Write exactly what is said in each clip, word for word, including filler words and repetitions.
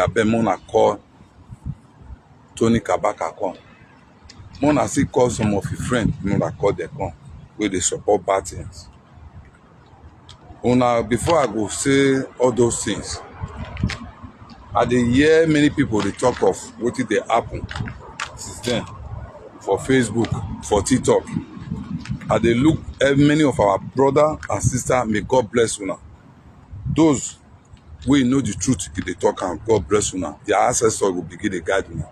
Abeg, make una call Tony Kabaka come. Make una still call some of his friends, make una call them come, wey dey support bad things. Una, before I go say all those things, I dey hear many people dey talk of wetin dey happen since then for Facebook, for TikTok. I dey look, eh, many of our brother and sister, may God bless una. Those wey know the truth, e dey talk am, God bless una. Their ancestors go begin dey guide una.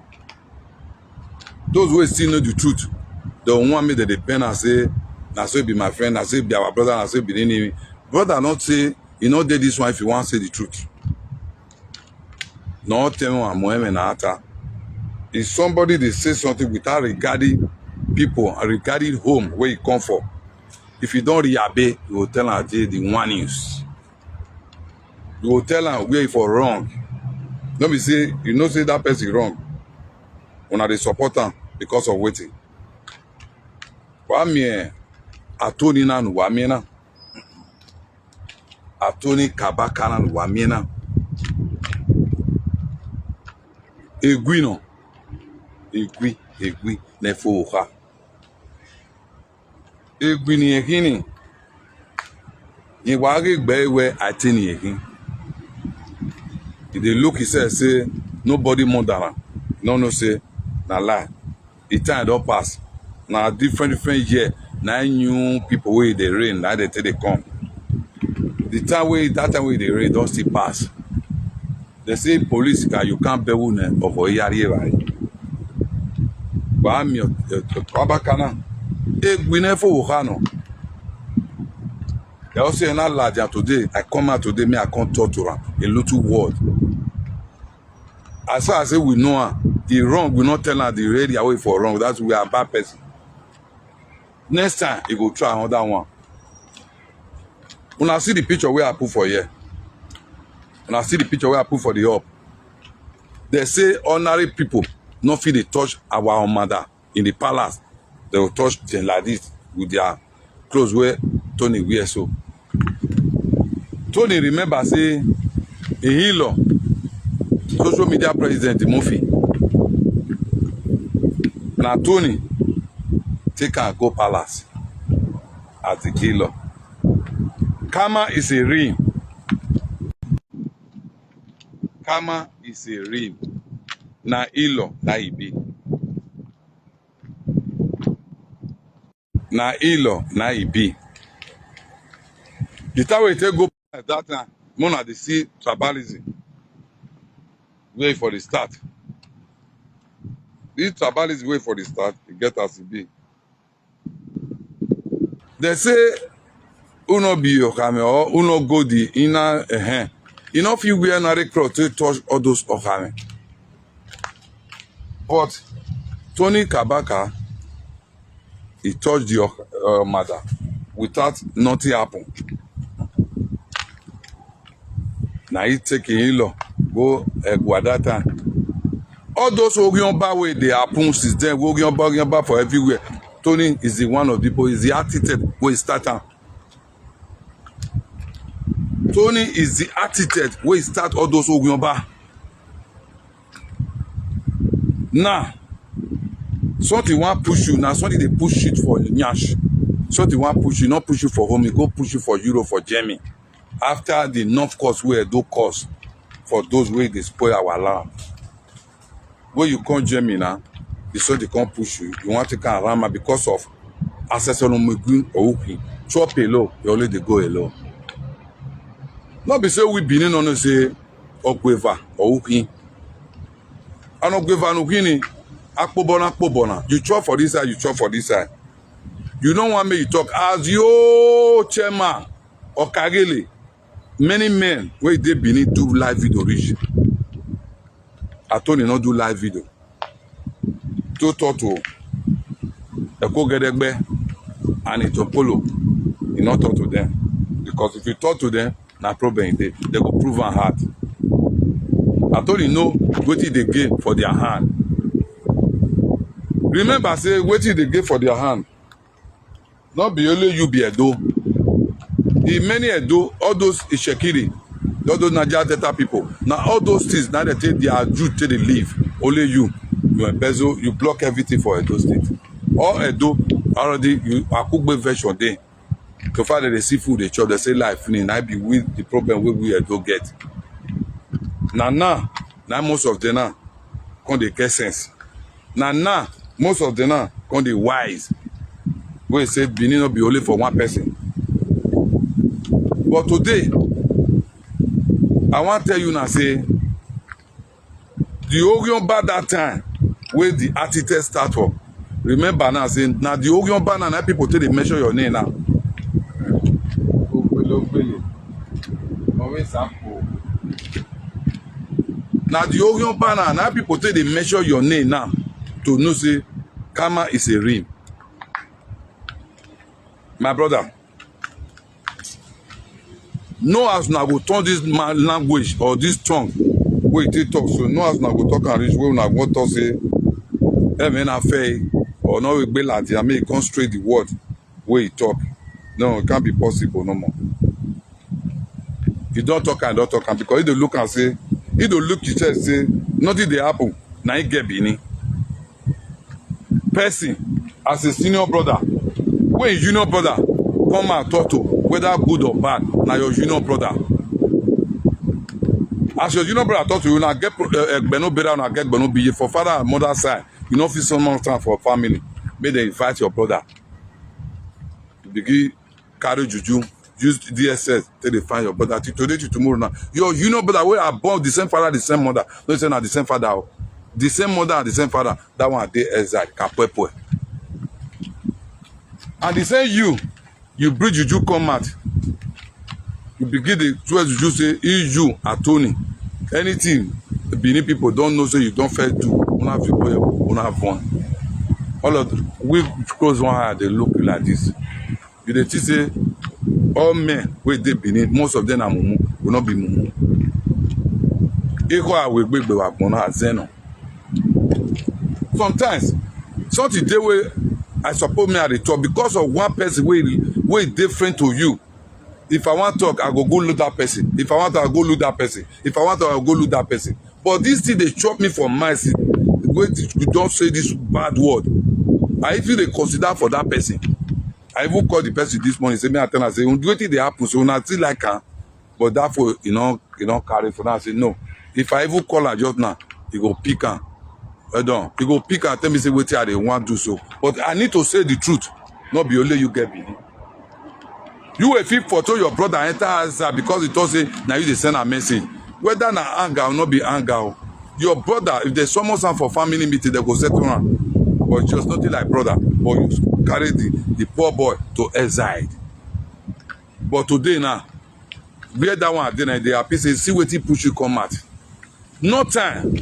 Those wey still know the truth, dem wan make dem dey bend am say, "Na so e be my friend, na so e be our brother, na so e be nini." Brother, not say e no dey this one if you wan say the truth. No tell me one more na ata. If somebody dey say something without regarding people and regarding home where e come from, if you don reabe, you go tell am say the one news. You go tell am where e for wrong. No be say you know say that person wrong, una dey support am because of wetin? Wa miẹn Atoni na ne uwa miẹn na. Atoni Kabaka na ne uwa miẹn na. Egui nọ, egui, egui ne fo kha. Egui ne irẹn khin ni, rẹn wa ghe gbe ẹre wẹ a te ne irẹn khin. He dey look himself say nobody murder am. He no know say na lie. The time don pass. Na different different year na new people wey dey reign na dey take dey come. The time wey, that time wey dey reign don still pass. Dem say police ka yo kan bẹvbo nẹ ọvọ hia rri evbare. Wa miẹn Kabaka na, egui ne fo vbe okha nọ. Ẹ ọ sẹ na ladian today, I come out today, me I come talk to am a little word. As far as say we know am, e wrong, we no tell am the area wey e for wrong, that's we are bad person. Next time, e go try another one. Una see the picture wey I put for here. Una see the picture wey I put for the up. Dem say ordinary people no fit dey touch our Omada in the palace. Dem go touch dem like this with their clothes wey Tony wear so. Tony remember say in-law, social media president Murphy, na Tony take am go palace as the in-law. Karma is a real. Karma is a real. Na in-law na e be. Na in-law na e be. The time wey e take go palace that time, make una dey see tribalism wey e for dey start. This tribalism wey e for dey start, e get as e be. Dem say, who no be Okhamẹ or who no go the inner, ehen, e no fit wear nari cloth to touch all those Okhamẹ. But Tony Kabaka, he touch the, uh, matter without nothing happen. Na he take him in-law go Egua that time. All those Oghion Oba wey dey happen since then, Oghion Oba, Oghion Oba for everywhere. Tony is the one of the people, is the architect wey start am. Tony is the architect wey start all those Oghion Oba. Now, something wan push you, now something dey push you for nyash. Something wan push you, not push you for home, e go push you for Europe, for Germany. After the enough cause wey Edo cause for those wey dey spoil our land. When you come Germany now, the something come push you, you want to come around because of access on Omegun or Uki. Chop alone, you only dey go alone. No be say we Benin no know say Ogueva or Uki. And Ogueva and Uki ni, akpobona, akpobona. You chop for this side, you chop for this side. You no want me you talk as your chairman, Okagele. Many men wey dey Benin do live video reach. Atoni no do live video to talk to Eko Gedegbe and Itopolo. He no talk to them because if you talk to them, na problem e dey. They go prove am hard. Atoni know wetin dey gain for their hand. Remember say wetin dey gain for their hand. No be only you be Edo. In many Edo, all those Itsekiri, All those Niger Delta people, na all those things na dem take their youth take dey live. Only you, you embezzle, you block everything for Edo State. All Edo, already you akugbe version dey. So far dem dey see food dey chop, dem say life finish. Na be with the problem wey we Edo get. Na now, na most of them now come dey get sense. Na now, most of them now come dey wise. Wey say Benin no be only for one person. But today, I wan tell you now say, the Orionba that time wey the architect start up, remember now say na the Orionba now, na people take dey measure your name now. Ogbele, ogbele. Always sample. Na the Orionba now, na people take dey measure your name now to know say Kama is a rim. My brother, no as una go turn this man language or this tongue wey e take talk so, no as una go talk am reach wey una wan talk say, "Ẹmwẹ na fẹ or no egbe ladian, make e come straight the word wey e talk." No, it can't be possible no more. He don talk am, he don talk am, because he dey look am say, he dey look himself say nothing dey happen, na he get Benin. Person, as a senior brother, when junior brother come out talk to, whether good or bad, na your junior brother. As your junior brother talk to you, una get pro-, eh, eh, gbenu bera, una get gbenu biye for father and mother side. You no fit summon time for family. Make dem invite your brother. You begin carry juju, use D S S, take dey find your brother. Till today, till tomorrow now. Your junior brother wey are born the same father, the same mother. No say na the same father o. The same mother and the same father. That one dey exile, kapwepwe. And the same you, you bring juju come out. You begin dey swear juju say, "E you, Atoni." Anything Benin people don know say you don first do, una fit go your, una vọn. All of the, we close one eye dey look you like this. You dey think say all men wey dey Benin, most of them na mumu, will not be mumu. Ikho a wegbe gbe wa gbọn na zẹ nọ. Sometimes, something dey wey I suppose me I dey talk because of one person wey, wey dey friend to you. If I wan talk, I go go look that person. If I wan talk, I go look that person. If I wan talk, I go look that person. But this thing dey chop me for mind since wey you don say this bad word. I even dey consider for that person. I even call the person this morning, say, me I tell am say, "Wetin dey happen? So una still like am?" But that phone, e no, e no carry phone. I say, "No." If I even call am just now, e go pick am. Well done. E go pick am, tell me say wetin I dey wan do so. But I need to say the truth. No be only you get Benin. You wey fit photo your brother enter outside because he talk say na you dey send am message. Whether na anger or no be anger o. Your brother, if they summon am for family meeting, they go settle am. But just nothing like brother, but you carry the, the poor boy to exile. But today now, where that one dey now, they happy say, see wetin push you come out. No time.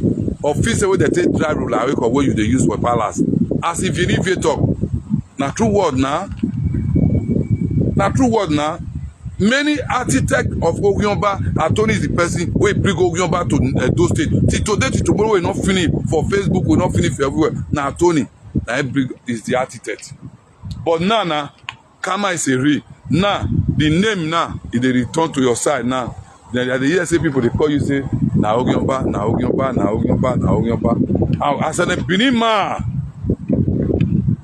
Officer wey dem take drive roller wey come, wey you dey use for palace. As if you need talk. Na true word na. Na true word na. Many architect of Orionba, Atoni is the person wey bring Orionba to Edo State. Till today, till tomorrow, we no finish for Facebook, we no finish for everywhere. Na Atoni, na him bring, is the architect. But now, now, Kama is a real. Now, the name now, e dey return to your side now. Then I dey hear say people dey call you say, "Na Orionba, na Orionba, na Orionba, na Orionba." Now, as a Benin man,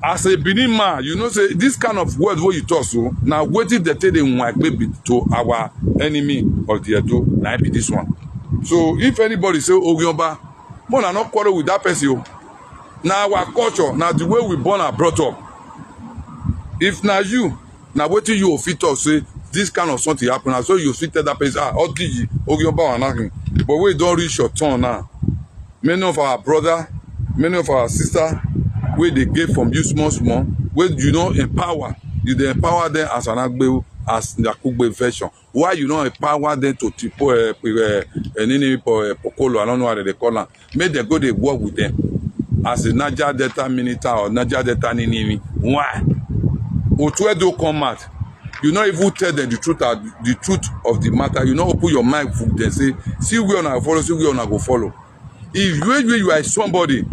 as a Benin man, you know say this kind of word wey you talk so, na wetin dem take dey wan baby to our enemy of the Edo, na be this one. So if anybody say Orionba, make una no quarrel with that person o. Na our culture, na the way we born and brought up. If na you, na wetin you go fit talk say this kind of something happen, na so you fit tell that person, "Ah, Ogiyi, Orionba wa na him." But wey don reach your turn now, many of our brother, many of our sister, wey dey get from you small small, wey you no empower, you dey empower them as Anagbewu, as Akugbe version. Why you no empower them to tipo, eh, eh, eh, nini, po-, eh, pokolo, I don't know how they call am. Make them go dey work with them. As a Niger Delta minister or Niger Delta nini, why? Otuedo come out. You no even tell them the truth, uh, the truth of the matter. You no open your mind for them. Say, see where una follow, see where una go follow. If you, you, you are somebody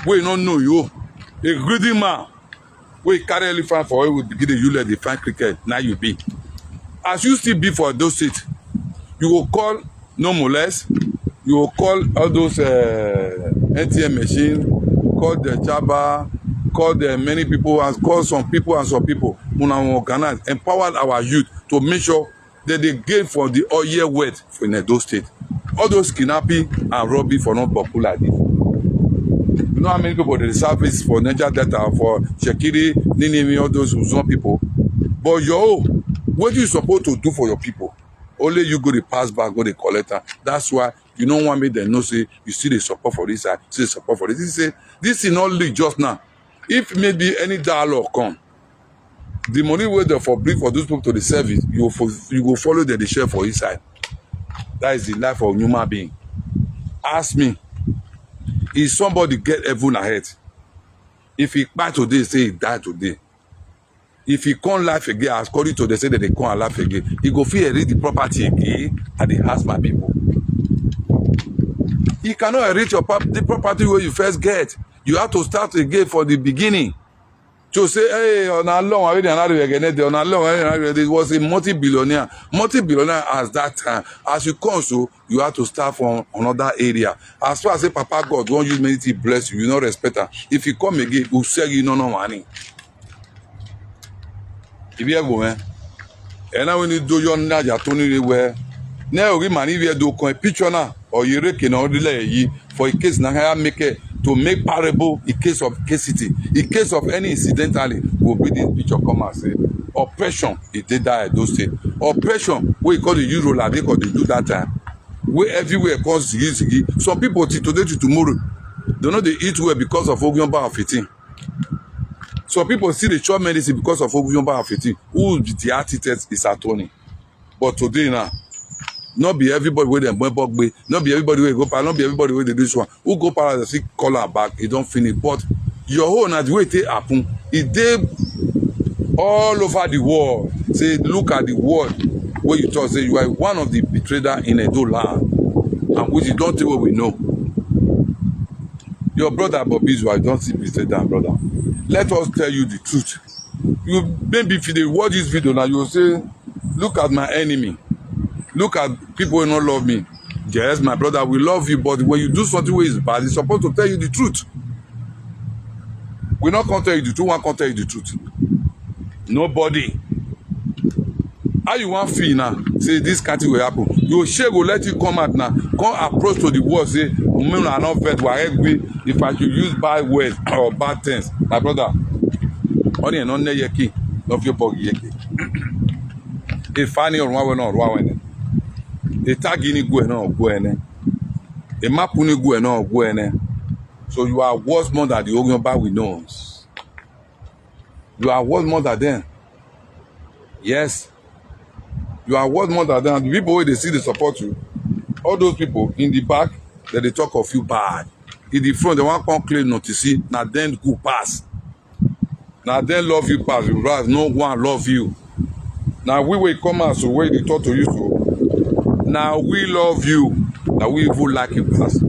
wey no know you, a greedy man, wey carry elephant for where we begin dey use leg dey find cricket, na you be. As you still be for Edo State, You go call No Molest, you go call all those uh, A T M machine, call the Chaba, call the many people and call some people and some people. Una organize, empower our youth to make sure that they gain for the oil wealth for in Edo State. All those kidnapping and robbery for not popular like this. You know how many people they service for Niger Delta, for Shekiri, Nineveh, all those Uzon people. But your own, what you supposed to do for your people? Only you go dey pass back, go dey collect am. That's why you no wan make dem know say you still dey support for this side, still dey support for this. This say this thing no leak just now. If maybe any dialogue come, the money wey dem for bring for those people to the service, you go fo-, you go follow dem dey share for inside. That is the life of human being. Ask me, if somebody get heaven and earth, if he kpai today, say he die today, if he come life again, according to dem say dem dey come alive again, he go fit inherit the property again? I dey ask my people. He cannot inherit your prop-, the property wey you first get. You have to start again from the beginning. To say, hey, ọna lọmwa vbene a na rre ẹghẹ nẹdẹ, ọna lọmwa vbene a na rre ẹghẹ nẹdẹ, he was a multi-billionaire. Multi-billionaire at that time. As you come so, you have to start from another area. As far as say Papa God wan use many things bless you, you no respect am. If he come again, he go sell you no no money. Ivbi ẹvbo mwẹ, ẹ na wẹ ne I do yọ na ya Tony rre wẹ, ne ọ ghi ma ni vbe do kọn picture na, ọ ye rre eke ne ọ rhie yi, for in case na ya make to make parable in case of scarcity, in case of any incidentally, we will bring this picture come and say, oppression, e dey that Edo State. Oppression, wey e call the Euro, like they call the do that time. Wey everywhere come ziggy ziggy. Some people till today to tomorrow, they no dey eat well because of Ogunba of eighteen. Some people still dey chop medicine because of Ogunba of eighteen. Who be the architect is Attorney. But today now, no be everybody wey dem bọ gbe, no be everybody wey go palace, no be everybody wey dey do this one. Who go palace, dem still call am back, e don finish. But your own na the way e take happen. E dey all over the world. Say, look at the world wey you talk say you are one of the betrayer in Edo land, and which you don't think we know. Your brother Bobby Zua, you don't see betray that brother. Let us tell you the truth. You maybe if you dey watch this video now, you will say, look at my enemy. Look at people who no love me. Yes, my brother, we love you, but when you do something wey is bad, it's supposed to tell you the truth. We no come tell you the truth, one come tell you the truth. Nobody. How you wan feel now? Say this kind thing will happen. Your share go let you come out now. Come approach to the world, say, "Una no vex, wa agree if I should use bad words or bad things." My brother, ọni ẹ nọ nẹ yẹ ke, nọ fi obọ ghi yẹ ke. Efa ni ọrua wẹ nọ, ọrua wẹ nẹ. Etagi ni guẹ nọ, guẹ nẹ. Emapu ni guẹ nọ, guẹ nẹ. So you are worse more than the Ogunba we know. You are worse more than them. Yes. You are worth more than them. The people wey dey still dey support you, all those people in the back, dem dey talk of you bad. In the front, dem wan come claim notice, na dem good pass. Na dem love you pass, whereas no one love you. Na we wey come out so, wey dey talk to you so, na we love you. Na we even like you pass.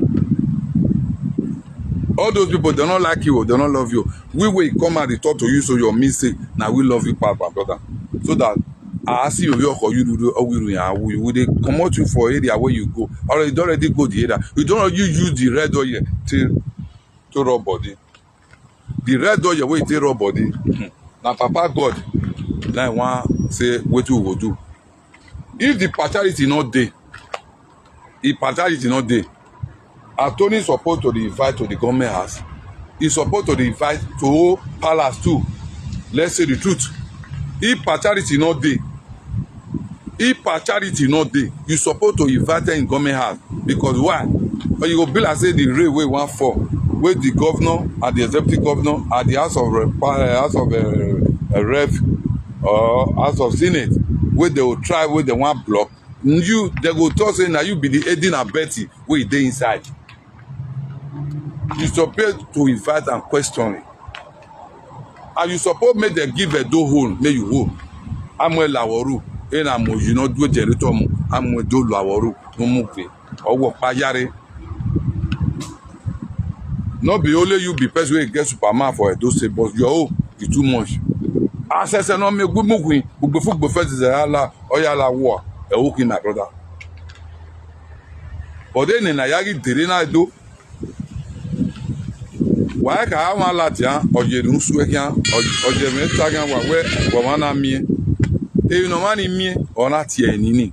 All those people, dem no like you, dem no love you. We wey come out dey talk to you so, your mistake, na we love you pass, my brother. So that I see you, you, you, you, you, you, we dey comot you for area where you go. Already, you don already go the area. You don already use the red oil to, to rub body. The red oil wey you take rub body, hmm, na Papa God, na him wan say wetin we go do. If the partiality no dey, if partiality no dey, Attorney suppose to dey invite to the government house. He suppose to dey invite to palace too. Let's say the truth. If partiality no dey, if partiality no dey, you suppose to invite them in government house. Because why? But you go be like say the rain wey wan fall, wey the governor and the executive governor and the House of Rep, uh, House of, uh, uh, Rep or House of Senate, wey dem go try, wey dem wan block. You, dem go talk say na you be the aiding and abetting wey dey inside. You suppose to invite and question him. And you suppose make dem give Edo hold, make you hold. Amu ẹre la vbe ru, ena mu yi ne ọ due generator mu, amu ẹre do la vbe ru, ne u mu gbe. Ọ wẹ ọkpa yare. No be only you be person wey get Superman for Edo State, but your own be too much. Asẹsẹ ne ọ miẹn egbe mu khin, ugbefugbe fẹsẹsẹ ya la, ọ ya la wua, ẹ hu khin, my brother. But ene ne a ya ghi derre na do, wa i kha mwa ladian, ọ ye erhunmwu suẹ khian, ọ, ọ ye ẹmwẹ ta khian wa wẹ, wa mwa na miẹn. Emwi ne ọmwa ni miẹn, ọ na tie ẹre nini.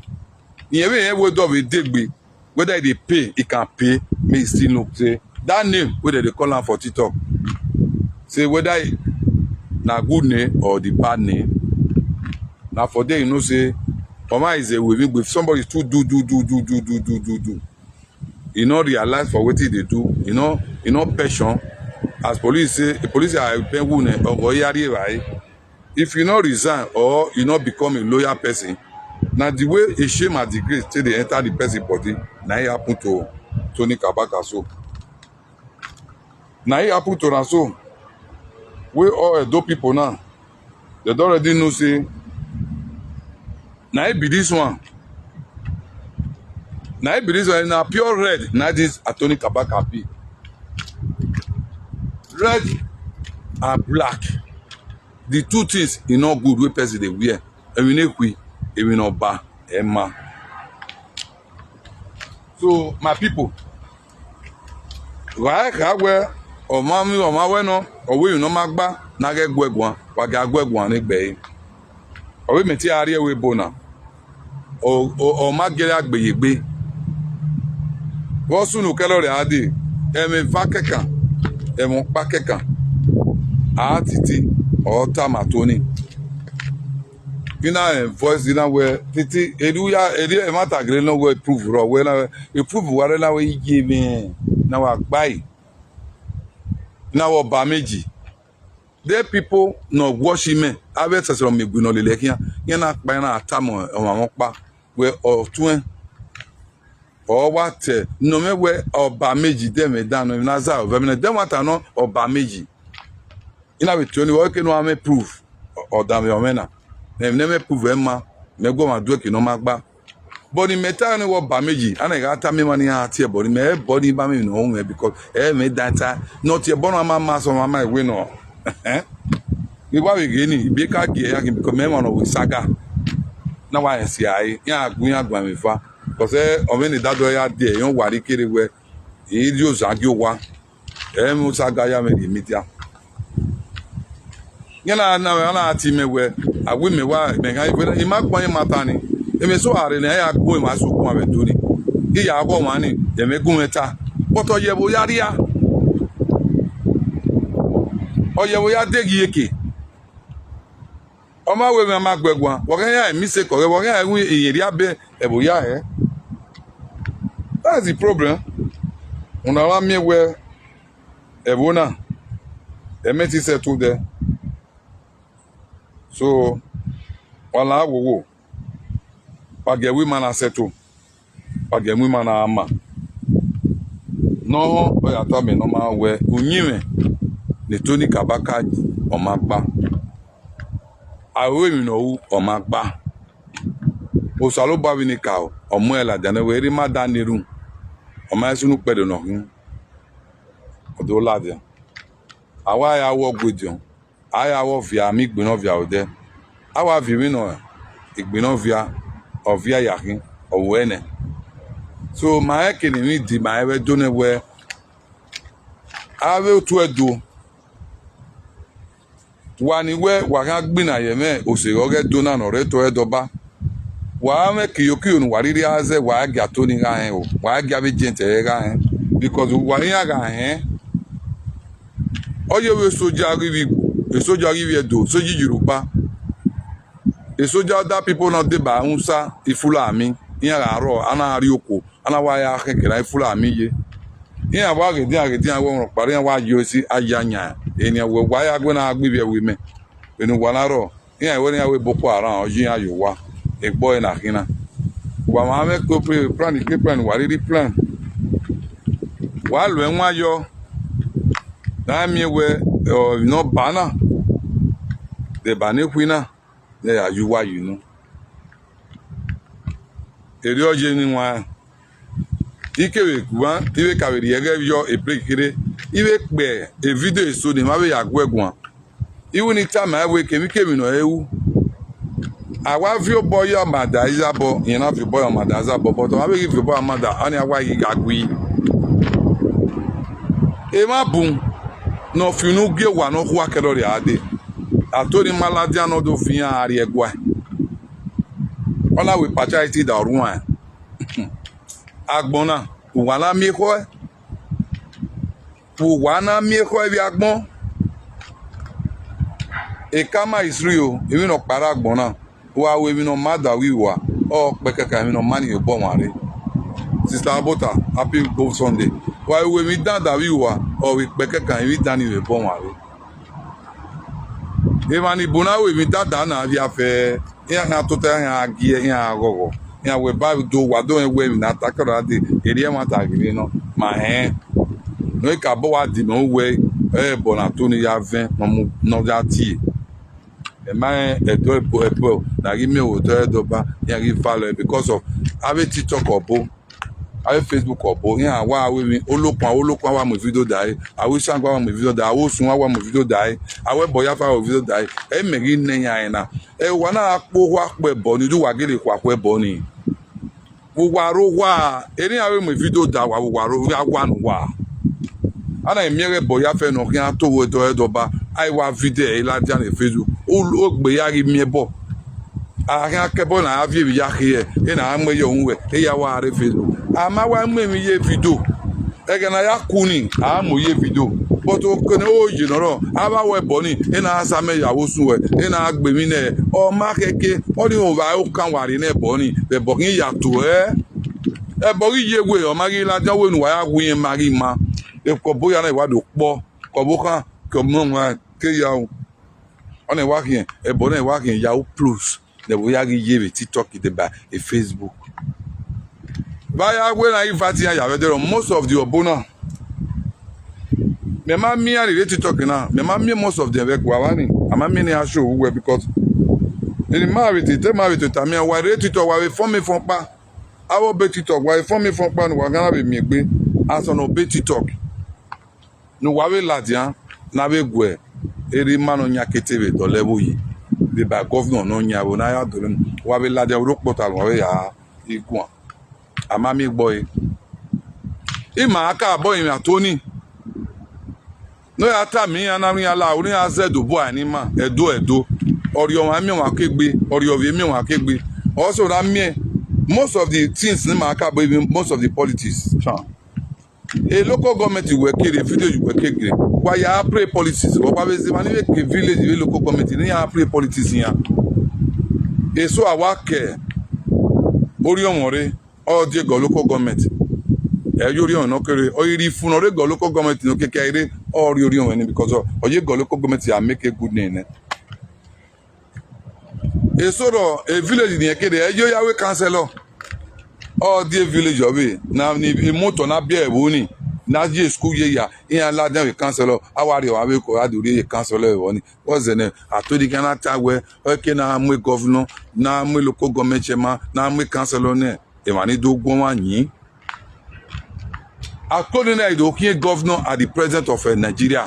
Rẹn vbe rẹn wẹ dọ vbe degbe, whether e dey pay, e can pay, me still know say that name wey dem dey call am for TikTok, say whether na good name or the bad name. Na for there you know say ọmwa is a waving, if somebody too do, do, do, do, do, do, do, do, do. E no realize for wetin e dey do. E no, e no pension. As police say, the police are pen wu nẹ, ọghọ ya rri evbare. If you no resign or you no become a loyal person, na the way a shame and disgrace take dey enter the person body, na it happen to Tony Kabaka so. Na it happen to am so. Wey all Edo people now, dem don already know say na it be this one. Na it be this one. Na pure red na this Atoni Kabaka be. Red and black. The two things e no good wey person dey wear. Emwi ne khui, emwi ne ọba, ẹ ma. So, my people, wa i kha wẹ ọmwa mwẹ ọmwa wẹ nọ, ọ wẹ emwi ne ọ ma gba, ne a ghẹ guẹ guan, wa gha guẹ guan ne egbe ẹre. Ọ vbe mẹ te a rrie ẹvbo ebo na, ọ, ọ, ọ ma gele a gbe ye egbe. Vbe ọ sunu kẹlọ rẹ a dee, ẹmwẹ eva kẹkan, ẹmwẹ ọkpa kẹkan, a titi, ọ tama Tony. I na rẹn voice na wẹ titi, erriọ u ya, erriọ ẹmwata gele nọ wẹ proof rrọọ, wẹ na wẹ, e proof wa rre na wẹ iye mwẹ na wa gba ẹe, na wẹ ọba meji. The people ne ọ watch imẹ, avbe ẹsẹsẹ ọ miẹn egbe ne ọ lele khian, iran na kpa, iran na tama ọmwa mwẹ ọkpa wẹ ọ tuẹn, ọ wa te nọ mwẹ wẹ ọba meji, de ẹmwẹ dan nọ, emwi na zẹ aro vbe ẹmwẹ na, de ẹmwata nọ ọba meji. I na vbe tie ọnii, ọ ke ne u a mwẹ proof, ọ danmwehọ mwẹ na. Emwi ne ẹ mwẹ proof ẹ ma, mẹ gu ọmwa duẹ ke ne ọ ma gba. But ne imẹ ta ne wẹ ọba meji, a na gha tama emwa ne iran tie ẹbọ ne imẹ, ẹbọ ni ba mwẹ emwi ne ọ ru mwẹ, because ẹ mwẹ dan ta ne ọ tie ẹbọ ne ọ ma ma sẹ ọmwa ma ewe nọ. Ne wa vbe ghe ni, ibiẹka gie ya khin, because mẹ emwa ne ọ ru saga, na wa rẹn si a re, iran gu iran guan mwẹ eva, because ọ mwẹ ne dadọ ya die, irẹn wa rhie kere wẹ, I rhie ozan gie owa, ẹ i mwẹ saga ya mwẹ rhie media. Iran na, na, na tie mẹ wẹ, a wẹ imẹ wa, mẹ gha, I ma kpọnmwẹ emwa ta ni, emwi eso a rre ne iran ya gu emwa eso guan vbe Ẹdo ni, I ya ghe ọmwa ni, ẹmwẹ gu mwẹ ta, but ọ ye ẹvbo ya rria, ọ ye ẹvbo ya deghieke. Ọ ma wẹ emwi a ma guẹ guan, wa ghẹ iran mistake, ọ ghẹ, wa ghẹ iran ru iyẹn rhia bẹ ẹvbo ya hẹ. That's the problem. Una wa miẹn wẹ ẹvbo na, ẹ mẹ te settle there. So, wa la wowo, wa gie ẹvbo ima na settle, wa gie ẹvbo ima na ma. Nọhọn, ọ ya tama nọ ma wẹ uyinmwẹ ne Tony Kabaka ọ ma gba. Aro emwi ne ọ ru, ọ ma gba. Osanobua vbe ne ka, ọ mu ẹn ladian nẹ wẹ, erha ima da na erhunmwu, ọ ma sunu ukpẹdẹ ne ọ khin, ọ do ladian. A wa ya ru ọguediọn, a ya ru ọvia, a miẹn igbinna ọvia odẹ. A wa viọ emwi nọ, igbinna ọvia, ọvia ya khin, ọ wẹ nẹ. So, ma rẹn ke ne emwi di ma rẹn vbe Ẹdo nẹ wẹ, avbe otu Ẹdo, wa ni wẹ wa khian gbinna ye ẹmwẹ oseghe ọghe Ẹdo na ne ọ rre otọ Ẹdo Ọba. Wa mwẹ kiyokiyo ne uwa rhirhi a zẹ, wa gia Tony gha hẹn o, wa gia avbe agent ẹre gha hẹn, because wa iran gha hẹn. Ọ ye vbe soja ghi vbe, soja ghi vbe Ẹdo, soja Yoruba, soja other people na deba Hausa, Fulani, iran gha rrọọ, a na rrie oko, a na wa ya khẹke na Fulani ye. Iran wa ghe dian ghe dian wẹ ọmwa ọkpa iran wa yo esi a ya yan enian wẹ wa ya gu na gbe ivbi ẹvbo imẹ. Vbene uwa na rrọọ, iran wẹ ne iran wẹ Boko Haram ọ ye iran ye owa, egbe ọre na khin na. Wa ma mwẹ ke plan, ke plan, wa rhirhi plan. Wa lo ẹwaẹn yọ, ne a miẹn wẹ, ọ, ne ọba na, de eba ne khui na, ne ya ye uwa ye unu. Erriọ ye ne iwan, I kevbe guan, I vbe ka vbe rhie ẹghẹ vbiọ e break kherhe, I vbe kpẹ e video eso ne ima vbe ya guẹ guan. I wẹ ne I tama ẹn wẹ kemwikemwi ne ọ re ru, A wa viọ obọ ye amada izabọ, rẹn na viọ obọ ye amada izabọ, but ọ ma vbe ghi viọ obọ amada, ọnii a wa ghi gha gui. Emwa bun ne ọ fi unu gie owa ne ọ khua kẹrẹ ọre a dee. A to ne ima ladian ne ọ do fi iran a rrie ẹguae. Ọ na wẹ partiality da ọ rhuan. Agbọn na, uwa na miẹn ekhọe. Vbe uwa na miẹn ekhọe vbe agbọn. Ekama Israel, emwi ne ọ kpa rre agbọn na, wa ru emwi ne ọ ma da vbe uwa, ọ kpẹkẹkan emwi ne ọ ma ni vbe obọ mwa rre. Sister Abota, happy Hope Sunday. Wa ru emwi dan da vbe uwa, ọ vbe kpẹkẹkan emwi dan ni vbe obọ mwa rre. Emwa ni bun na ru emwi dada na via fẹ, iran khian tota, iran gie, iran ghọghọ, iran wẹ ba do, wa do rẹn wẹ emwi ne a ta kẹrẹ a dee, erriọ ẹmwata ghi rre nọ, ma hẹn. Ne ọ ka bọ wa di mẹ uwẹ, ẹbọ na to ni ya vẹn ne ọ mu, ne ọ ya tie. Ẹ ma rẹn ẹdẹ ẹbọ, ẹbọ na ghi miẹn otọ Ẹdo Ọba, iran ghi value because of avbe TikTok ọbo, avbe Facebook ọbo, iran wa ru emwi, olokhuan, olokhuan wa mu video da ẹre, avbe isangua wa mu video da ẹre, avbe osun wa mu video da ẹre, avbe ẹbọ ya fa mu video da ẹre, ẹ i mẹ ghi nẹ iran ẹre na. Ẹ, uwa na gha kpe owa kpe ẹbọ ni, do uwa gele khua kpe ẹbọ ni. Vbe uwa rre owa, erriọ iran vbe mu video da wa, vbe uwa rre owa, wa ne uwa. A na miẹn ẹghẹ ẹbọ ya fẹ ne ọ khian to vbe otọ Ẹdo Ọba, a i wa video ẹre ladian ne Facebook, u, ogbe ya ghi miẹn ẹbọ. A khian ke ẹbọ na a viọ emwi ya khiẹ, e na a mu ye uhunmwu, e ya wa rre Facebook. A ma wa mu emwi ye video. Ẹghẹ ne a ya ku ni, a mu ye video. But okene oye ne ọ rrọọ, avbe a ru ẹbọ ni, e na a sa amẹ ya vbe osun ruẹ, e na a gbe emwi nẹ, ọ ma khẹke, ọnii rẹn ovba okan wa rre ne ẹbọ ni, vbe ẹbọ ghi ya tuẹ. Ẹbọ ghi ye we, ọ ma ghi ladian, wẹ ne uwa ya wu irẹn ma ghi ma. Ekọbọ ya na wa do kpọ, ke ọvbokhan, ke ọmọ ọmwa, ke ya ru. Ọnii wa khian, ẹbọ na wa khian ya ru plus, ne ẹbọ ya ghi ye vbe TikTok deba e Facebook. Vbe a ya wẹ na invite iran ya vbe ẹdẹrọ, most of the ọbo na, mẹ ma miẹn iran ni rre TikTok na, mẹ ma miẹn most of them vbe ẹguae ni, a ma miẹn ne iran show uwẹ because eni ma vbe te, te ma vbe tota miẹn, wa rre TikTok, wa vbe fọn mẹ fọn kpa, avbe ọbe TikTok, wa vbe fọn mẹ fọn kpa ne uwa gha na vbe miẹn egbe, asọn ne ọbe TikTok. Ne uwa vbe ladian ne a vbe guẹ erha ima ne ọ yan kete vbe dọlọ ẹvbo yi, vbe ba gọvnọ ne ọ yan ẹvbo ne a ya dọlọ, wa vbe ladian vbe orhu okpọta ne uwa vbe ya guan. A ma miẹn egbe ọre. Ima ka bọ emwi ato ni. Ne ọ ya tama iran na, iran la, ne iran zẹ do bu aro ne ima, Ẹdo, Ẹdo. Ọrriọ ọmwa miẹn ọmwa kegbe, ọrriọ ovbi miẹn ọmwa kegbe. Ọsẹ na miẹn most of the things ne ima ka bọ, even most of the politics. Chan. E local government wẹ ke rre, village wẹ ke gre, wa ya play politics, wa vbe zẹ emwa ni vbe ke village vbe local government ne iran play politics iran. Eso a wa ke orhiọnmwẹ ọre, ọ die gọ local government. Ẹ ye orhiọnmwẹ ne ọ kere, ọ i rhie ifu ne ọ rre gọ local government ne okiekie a i rre, ọ rhie orhiọnmwẹ ni because ọ, ọ ye gọ local government ya make good name nẹ. Eso rọ e village ne irẹn ke rre, ẹ yo ya ru councillor. Ọ die village ọvbe na ni imotọ na biẹ ẹvbo ni, ne a ye school ye ya, iran ladian vbe councillor, a wa rhie ọmwa vbe ko a do rhie ye councillor ẹvbo ni. Vbọzẹ nẹ, a to ni khian na ta wẹ, ọ ke na mu governor, na mu local government chairman, na mu councillor nẹ, emwa ni do guọmwa yin. Akoni na i do khian governor and the president of, eh, Nigeria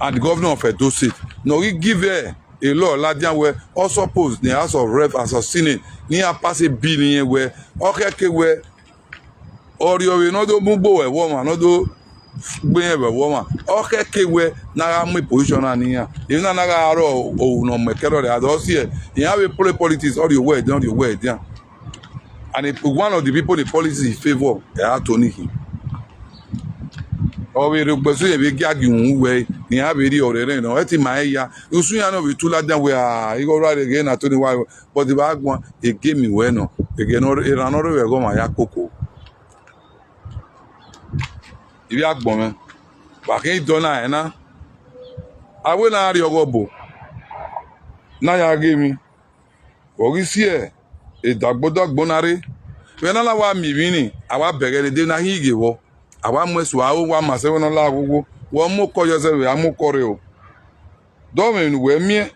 and the governor of Edo State. Ne ọ ghi give, eh, a law ladian wẹ, ọ suppose ne House of Rep, House of Senate, ne iran pass a bill ne irẹn wẹ, ọ khẹke wẹ, ọrriọ vbe ne ọ do mu gbe ẹvbo ọmwa, ne ọ do gbe irẹn vbe ẹvbo ọmwa, ọ khẹke wẹ ne a gha mu position na ne iran. Emwi na na gha rọ ohu ne ọ mu ẹkẹrhọ rre, a do si ẹe, iran vbe play politics, ọ rhie owẹ edian, ọ rhie owẹ edian. And if one of the people the policy in favour, ẹ a to ni khin. Ọ vbe rre ogbẹsu yẹn vbe gia gie uhunmwu wẹ ne iran vbe rhie ọrẹrẹ nọ, ẹ ti ma rẹn ya. Usun iran nọ vbe tu ladian wẹ, a, igho rra rre ghe na to ni wa, but vbe a guan, e game wẹ nọ, e ghe nọ, erhan ne ọ rre vbe ẹghẹ ọmwa ya koko. Ivbi agbọn mwẹ, wa khin dọ na rẹn na, a wẹ ne a rrie ọghọbo, ne a ya ghe emwi. Vbe ọ ghi si ẹe, edagbodagbo na rre. Vbe na na wa miẹn emwi ni, a wa bẹghe ne dee ne a hin ghe vbọ. A wa mu ẹsu aro, wa ma sẹ vbe ne ọ la ghogho, wa mu okọ yọ zẹ vbe a mu okọ rre o. Dọmwẹ ne uwẹ miẹn,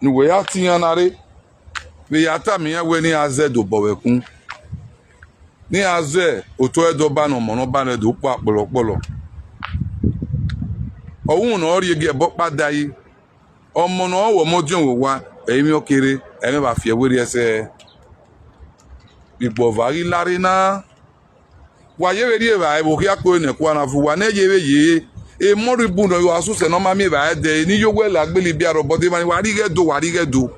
ne uwẹ ya tie iran na rre, vbe ya tama iran wẹ ne iran zẹ do bọ vbe ẹkun, ne iran zẹ otọ Ẹdo Ọba ne ọmọ ne ọba nẹ do kpọlọ kpọlọ. Ọ wu ne ọ rhie gie ẹbọ kpa da yi, ọmọ ne ọ wẹ ọmọ ọdiọn vbe owa, ẹ i mwẹ ọ kere. ẹmwẹ vbe fi ẹvbo rhie ẹsẹ. Igbọva ghi la rre na, wa ye vbe rhie evbare vbe okhiakpo ne ẹkua na vu uwa ne ye vbe ye. Emọ rhie bu nọ, wa sẹ ne ọ ma miẹn evbare dẹ, ne I ye owẹ la gbele ibiaro, but emwa ni wa rhie ighẹ do, wa rhie ighẹ do.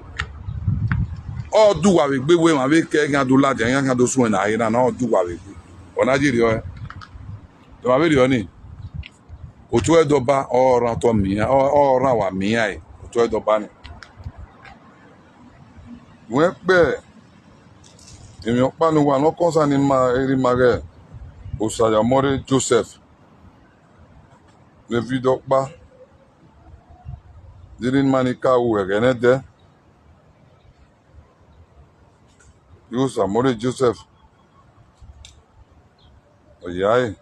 Ọ do uwa vbe egbe wẹ emwa vbe kẹ khian do ladian, iran khian do suẹn ne a he na, ọ do uwa vbe egbe. Ọ na ye rriọ ẹn. Emwa vbe rriọ ni, otu Ẹdọba ọ rhan otọ miẹn iran, ọ, ọ rhan wa miẹn iran, otu Ẹdọba ni. Wẹ kpẹ emwi ọkpa ne uwa ne ọ kọnsa ne ima, erha ima ghẹ Osayaọmọrre Joseph, ne vidio ọkpa, ne erha ima ni ka ru ẹghẹ nẹdẹ. Osayaọmọrre Joseph, ọ ya ẹre.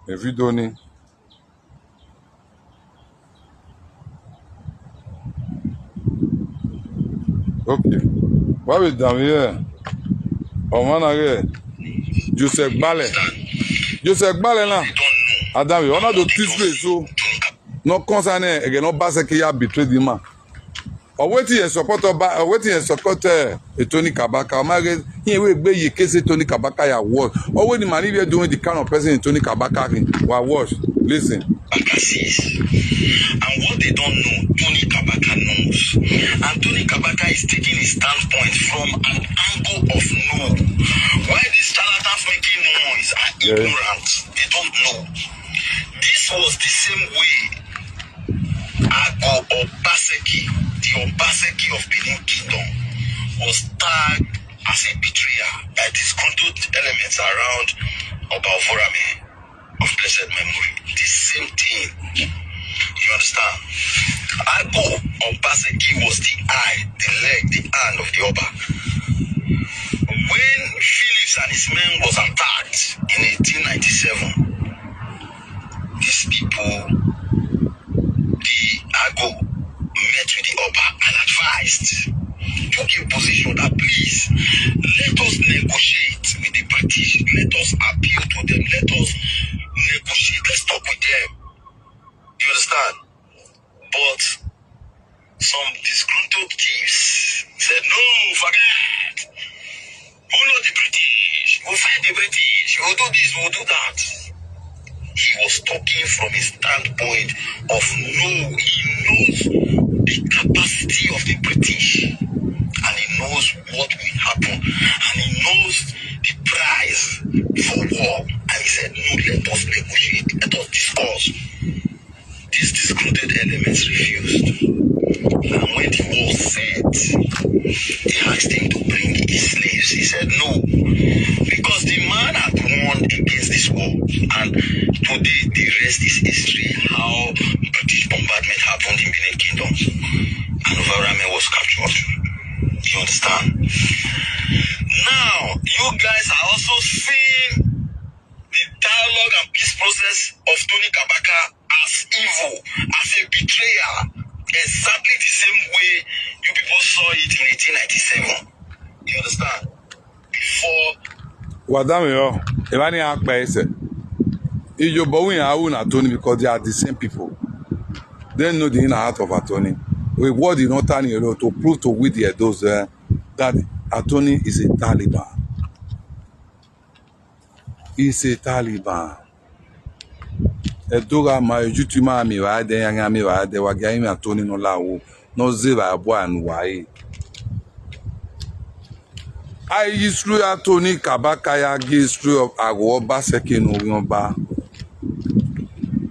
Evidio ni. Okay. Wa vbe danmwehọ ọmwa na ghe Joseph Gbalẹ. Joseph Gbalẹ na, a danmwehọ, ọ na do te Israel so. Ne ọ kọnsa nẹ ẹghẹ ne Obaseki ya betray the man. Ọ wẹ te irẹn support Ọba, ọ wẹ te irẹn support, eh, Tony Kabaka. Ọ ma ghe, irẹn wẹ egbe ye case Tony Kabaka ya worse. Ọ wẹ ne ima ni vbe do the kind of person Tony Kabaka khin. Wa watch, listen. Kabaka sees. And what they don't know, Tony Kabaka knows. And Tony Kabaka is taking his standpoint from an angle of no. Why these charlatans making noise are ignorant. They don't know. This was the same way Ago Obaseki, the Obaseki of Benin Kingdom, was tagged as a betrayer by disgruntled elements around Oba Ovorame of blessed memory. The same thing. You understand? Ago Obaseki was the eye, the leg, the hand of the Oba. When Phillips and his men was attacked in eighteen ninety-seven, these people, the Ago, met with the Oba and advised, took a position that, please, let us negotiate with the British, let us appeal to them, let us negotiate, let's talk with them. You understand? But some disgruntled chiefs said, "No, forget. Who know the British? We'll fight the British. We'll do this, we'll do that." He was talking from a standpoint of no, he knows the capacity of the British, and he knows what will happen, and he knows the price for war. And he said, "No, let us negotiate, let us discuss." These disgruntled elements refused. And when the war set, they asked him to bring his slaves. He said no, because the man had won against this war. And today, the rest is history, how British bombardment happened in Benin Kingdom. And Ovorame was captured. You understand? Now, you guys are also seeing the dialogue and peace process of Tony Kabaka as evil, as a betrayer, exactly the same way you people saw it in eighteen ninety-seven. You understand? Before. Wa danmwehọ, emwa ni a kpa ẹsẹ. Iyobọ wẹ iran ru na Tony because they are the same people. They know the inner heart of Atoni. With what they don't turn it to prove to we the Edos, eh, that Atoni is a Taliban. He's a Taliban. Ẹdo gha ma, ejutu ma miẹn evbare dẹ, iran gha miẹn evbare dẹ, wa gia rinmwian Atoni ne ọ la wo, ne ọ zẹ evbare bua ne uwa re. A i ye history Atoni Kabaka ya gie history of Ago Obaseki ne ovbi ọba.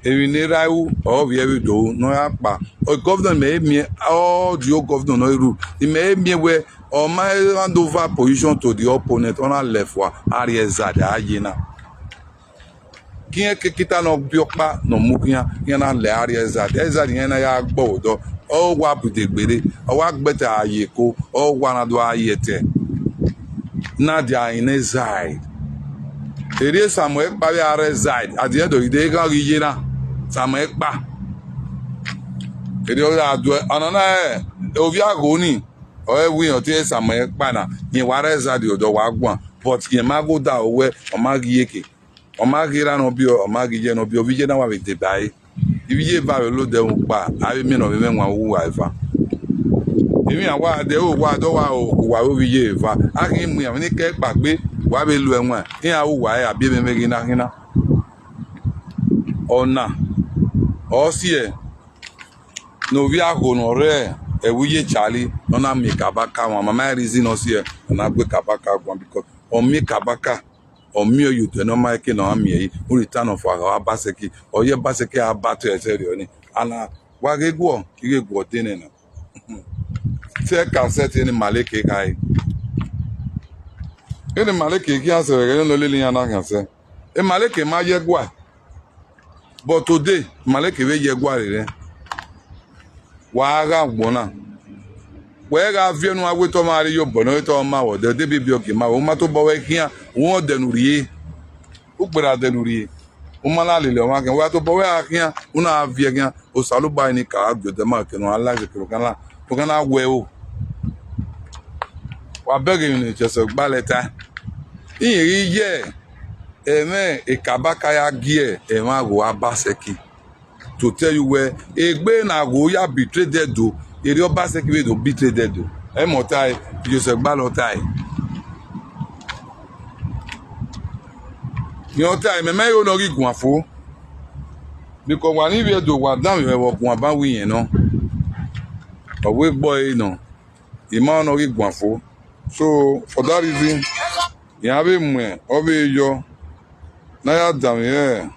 Emwi ne erha ru, ọ vbiẹ vbe do ru, ne ọ ya kpa. Ọ governor, mẹ i miẹn, all the old governor ne ọ i ru, mẹ i miẹn wẹ ọ ma hand over position to the opponent, ọ na lẹ fua, a rhie zadi, a ye na. Ke irẹn ke kita ne ọ biẹ ọkpa ne ọ mu khian, iran na lẹ a rhie zadi. Zadi iran na ya gbe odọ, ọ wa bu degbe rre, ọ wa gbe te a ye Eko, ọ wa na do a ye ẹtẹ. Na dia in exile. Erriọ Samuel Ekpa vbe a rre exile, at the end of the day, eghan ghi ye na, Samuel Ekpa. Erriọ gha duẹ, ọnana ẹ, ovbi Agho ni, ọ ẹ wẹ irẹn ọtẹn Samuel Ekpa na, irẹn wa rre exile odọ wa guan, but irẹn ma gho da owẹ, ọ ma ghi eke. Ọ ma ghi erha ne ọ biẹ, ọ ma ghi iye ne ọ biẹ, ovbi iye na wa vbe deba ẹre. Ivbi iye eva vbe lodẹ ẹmwẹ ukpa, a vbe miẹn ne ọ vbe mwẹ ẹwaẹn uwu uwa eva. Emwi iran wa dẹ, o wa dọ wa, o wa vbe ovbi iye eva. A khin mu iran vbe ne kẹ kpagbe, wa vbe lu ẹwaẹn. Iran ru uwa ẹre, a biẹ emwi ẹmwẹ ghi na khin na. Ọna, ọ siẹ ne ovbi agho ne ọ rre ẹvbo iye Charlie, ne ọ na miẹn Kabaka wan, ma ma reason, ọ siẹ, ọ na gbe Kabaka guan, because ọ miẹn Kabaka, ọ miẹn ye odẹ ne ọ ma ke ne ọ miẹn yi, u ri ta nọ fua gha Obaseki, ọ ye Obaseki a ba te ẹsẹ rriọ ni. Ana, wa ghe guọ, I ghe guọ de nẹ na. Te ka sẹ te ne Maleke kha re. Ene Maleke khian sẹ vbe ẹghẹ ne ọ lele iran na khian sẹ. E Maleke ma ye ẹguae. But today, Maleke vbe ye ẹguae rre. Wa gha gbọn na. Wẹ gha viẹ ne uwa wẹ te ọmwa rre iyobọ ne ọ te ọmwa vbe ọdẹ, de bibi ọ gie ma wẹ, u ma tobọ wẹ khian, u rẹn ọdẹ ne u rrie. Ugbera dẹ ne u rrie, u ma na lele ọmwa khian, wa tobọ wẹ a khian, u na viẹ khian, Osanobua ni ka gha gie odẹ ma kẹ ne ọ gha la ẹzẹ kẹ ne ọ gha na, ne ọ gha na wẹ o. Wa bẹghe emwi ne Joseph Gbalẹ ta, irẹn ghi ye ẹmwẹ Kabaka ya gie ẹmwẹ agho Obaseki. To tell you wẹ, egbe ne agho ya betray Ẹdo, erriọ Obaseki vbe do betray Ẹdo. Ẹmwẹ ọ tae, Joseph Gbalẹ ọ tae. Irẹn ọ tae, mẹ ma ho ne ọ ghi guan fo. Because wa ni vbe Ẹdo, wa danmwehọ vbe ọ guan ban wẹ irẹn nọ. Ọ wẹ egbe ọre nọ, I ma ho ne ọ ghi guan fo. So, for that reason, iran vbe muẹn, ọ vbe yọ, ne a ya danmwehọ.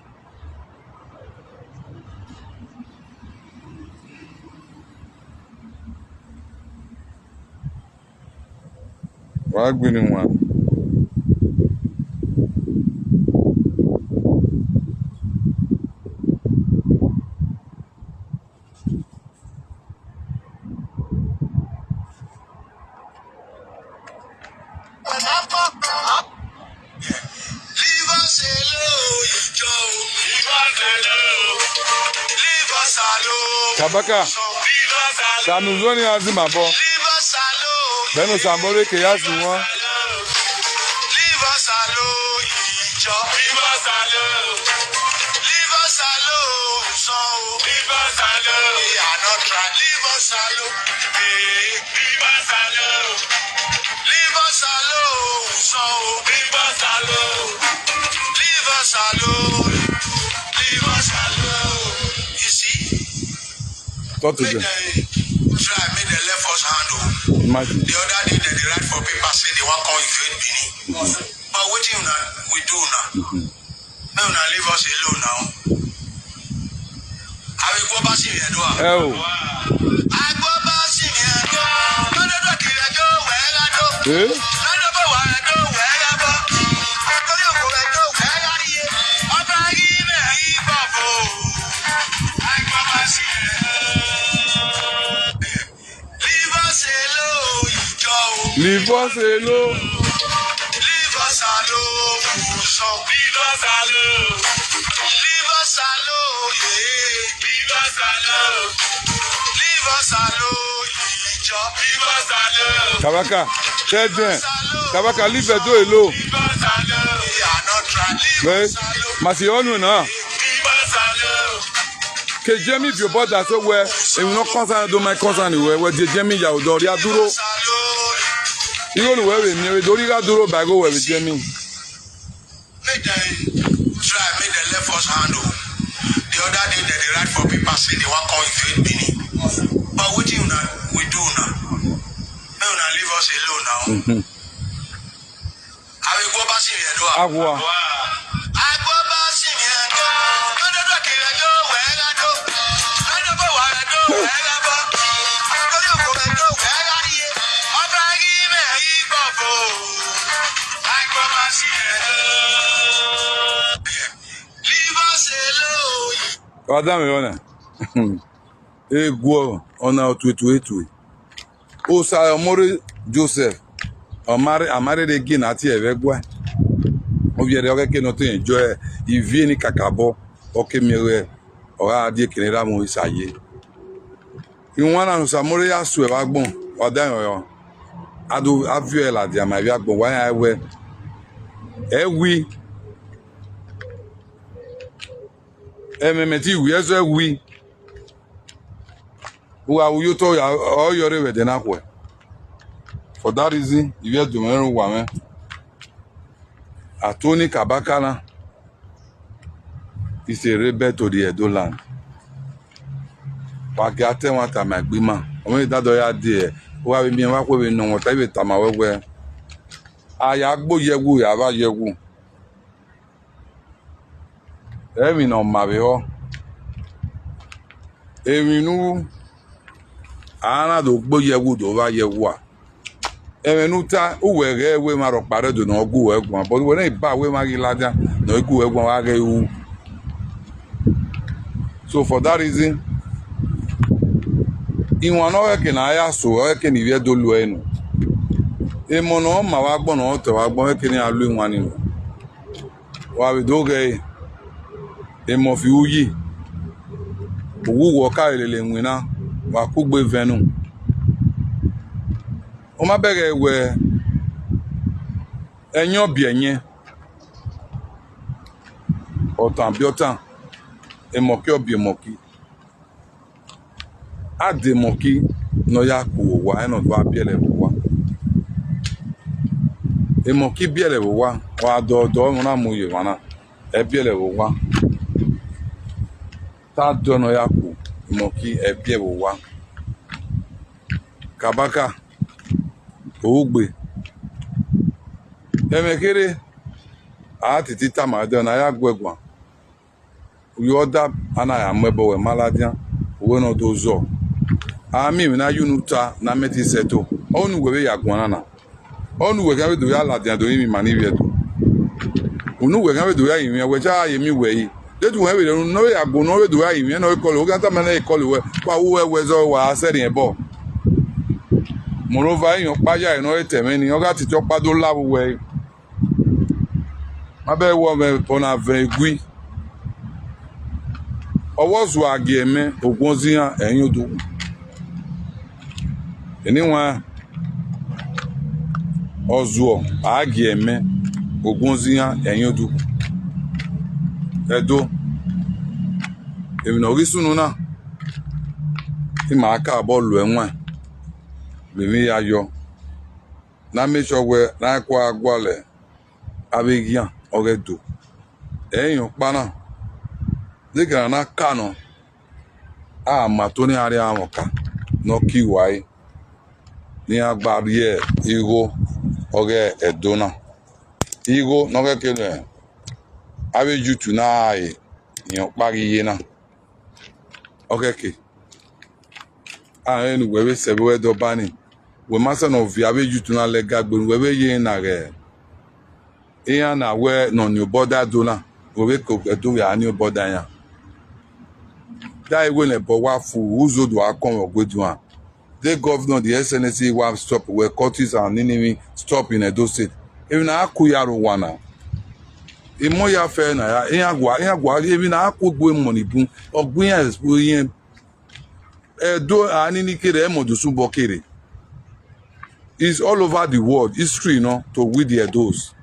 Wa gbe ni wan. Kabaka, ta ne u zẹ ọnii ya zẹ ima obọ. Vbene Osanobua ke ya zẹ wọn. You see? Talk to them. Make dem try, make dem left us hand o. Imagine. The other day, dem dey write for paper say they wan come invade Benin. But wetin una we do una? Make una leave us alone now. Ẹ o. Eh? Leave us alone. Leave us alone. Leave us alone. Leave us alone. Yeah. Leave us alone. Leave us alone. Kabaka, tell them. Kabaka, leave Ẹdo alone. Leave us alone. We are not trying. Leave us alone. Masi onu na. Leave us alone. Ke Jemi viọ obọ da so wẹ, emwi ne ọ concern do ma concern wẹ, wẹ die Jemi ya odọ rria duro. Igho ne uwẹ vbe miẹn vbe do rri gha duro ba igho wẹ vbe Jemi. Make dem try, make dem left us hand o. The other day, dem dey write for paper say they wan come invade Benin. But wetin una we do una? Make una leave us alone now. Mhm. Awa. Wa danmwehọ na. Eguọ ọna ọ tue tue tue. Osa ọmọ rre Joseph, ọ ma rre, a ma rherhe gie ne a tie ẹre vbe ẹguae. Ovbi ẹre ọghe ke ne ọ te rẹn jọ ivie ni kakabọ, ọ ke miẹn wẹ ọ gha die ekene ra mu isa ye. Iwinna ne Osa ọmọ rre ya suẹ vbe agbọn, ọ da rẹn ọyọ. A do, a viọ ẹre ladian ma ivbi agbọn, wa rẹn wẹ ẹ wi, ẹmwẹ mẹ te wi, ẹzọ ẹ wi. Uwa ru ye otọ ya, ọ yọ rre vbe ẹdẹ na khuẹ. For that reason, ivbi Ẹdo mwẹ rre uwa mwẹ. Atoni Kabaka na is a rebel to the Edo land. Wa gie a ta ẹmwata ma egbe ima. Ọ mwẹ dada ọ ya die, uwa vbe miẹn vbe akhuẹ vbe nọ, ọmwata i vbe tama wẹ wẹ, a ya gbe oyẹghu, a vba yẹghu. Emwi ne ọ ma vbe họ, emwi ne u a na do gbe oyẹghu do vba yẹghu a. Ẹmwẹ ne u ta, uwẹ ghẹ wẹ emwa rhọkpa rre Ẹdo ne ọ gu uwẹ guan, but wẹ ne ba wẹ emwa ghi ladian ne ọ gu uwẹ guan, wa ghẹ ru. So for that reason, iwan ne ọ ghẹ ke ne a ya so, ọ ghẹ ke ne ivbi Ẹdo lu ẹre nọ. Emọ ne ọ ma vbe agbọn, ne ọ tẹ vbe agbọn, ọ ghẹ ke ne iran lu iwan ni nọ. Wa vbe do ghẹ ẹre, emọ fi uyi, uwu wọ ka vbe lele iwinna, wa kugbe vẹn unu. Ọ ma bẹghe wẹ ẹyẹn ọ biẹ ẹyẹn, ọtan biẹ ọtan, emọki ọ biẹ emọki. A de emọki ne ọ ya ku vbe owa, ẹre ne ọ do gha biẹlẹ vbe owa. Emọki biẹlẹ vbe owa, wa dọ dọ, ọ na mu ye emwa na, ẹ biẹlẹ vbe owa. Te a dọ ne ọ ya ku emọki, ẹ biẹ vbe owa. Kabaka, orhugbe, ẹmwẹ kherhe, a titi tama ẹdẹ ne a ya gu ẹre guan. Uyo ọda, a na ya mu ẹbọ wẹ ma ladian, uwẹ ne ọ do zọ. A miẹn emwi ne a ya unu ta ne a mẹ te sẹto. Ọ unu wẹ vbe ya guan na na. Ọ unu wẹ khian vbe do ya ladian do rinmwian ima ni vbe Ẹdo. Unu wẹ khian vbe do ya rinmwian, wẹ cha ye miẹn uwẹ yi. Deghẹ uwẹ vbe rẹn unu ne ọ vbe ya gu ne ọ vbe do ya rinmwian, ne ọ vbe kọlọ, wẹ khian tama nẹ, e kọlọ uwẹ, wa wu uwẹ wẹ zọ, wa sẹ rhiẹn ẹbọ. Moreover, emwi ọkpa ya ne ọ re ta ẹmwẹ nii, ọ gha titi ọkpa do la vbe uwẹ. Ma bẹghe wẹ ọmwẹ ọna vẹ egui. Ọvbọzua gie ẹmẹ, oguọnzi iran ẹ i yan odughu. Eni wan, ọzuọ a gie ẹmẹ, oguọnzi iran ẹ i yan odughu. Ẹdo, emwi ne ọ ghi sunu na, ima ka obọ lu ẹwaẹn vbe emwi ya yọ, ne a make sure wẹ ne a kua gualọ avbe eghian ọghe Ẹdo. Ẹi rẹn ọkpa na, deghẹ a na ka nọ, a ma to ne iran rhie amwẹ ọka ne ọ ki ru ẹre, ne iran gba rrie igho ọghe Ẹdo na. Igho ne ọ ghẹ ke ne avbe youth na re rẹn ọkpa ghi ye na. Ọ ghẹ ke, a rẹn ne uwẹ vbe sẹ vbe uwẹ dọ ba ni, wẹ ma sẹ ne ọ viọ avbe youth na lẹga gbe ne uwẹ vbe ye na ghẹ iran na wẹ ne ọ ni obọ da do na, wẹ vbe ke Ẹdo vbe a ni obọ da iran. Da i wẹ ne ẹbọ wa fu, uzo do a kọn vbe ọgua eduan. The governor, the excellency, wa stop wẹ cultists and nini stop in Edo State. Emwi ne a ku ya ro owa na. Emọ ya fẹ na ya, iran gua, iran gua, emwi ne a ku egbe emọ ni bun, ọ gbe iran expo iran. Ẹdo a nini kere, ẹmọ do sẹ obọ kere. It's all over the world, history, you know, to we the Edos.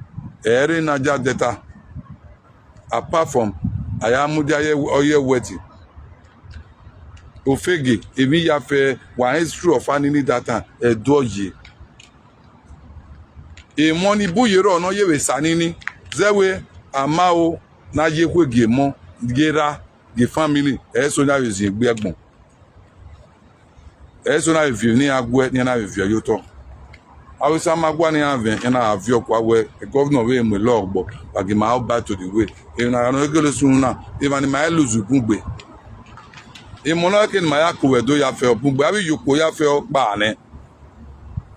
Ẹ rre Niger Delta. Apart from, a ya mudia ye, ọ ye Weti. Ofege, emwi ya fẹ, wa history of Anini that time, Ẹdo ye. Emọ ni bu ye rrọọ ne ọ ye vbe sa nini, zẹ wẹ a ma ro ne a ye ekhue gie emọ, gie erha, gie family, ẹ i so na vbe zin egbe ẹgbọn. Ẹ i so na vbe viọ ne iran guẹ, ne iran na vbe viọ ye otọ. Avbe Osamanguan ne iran vẹn, iran na viọ kua wẹ, governor vbe mu law gbọ, wa gie ma obey to the way. Emwi na gha nọ gele sunu na, emwa ni ma i lose bun gbe. Emọ ne ọ ke ne ma ya ku vbe Ẹdo ya fẹ ọ bun gbe, avbe iyokpo ya fẹ ọ kpa nẹ.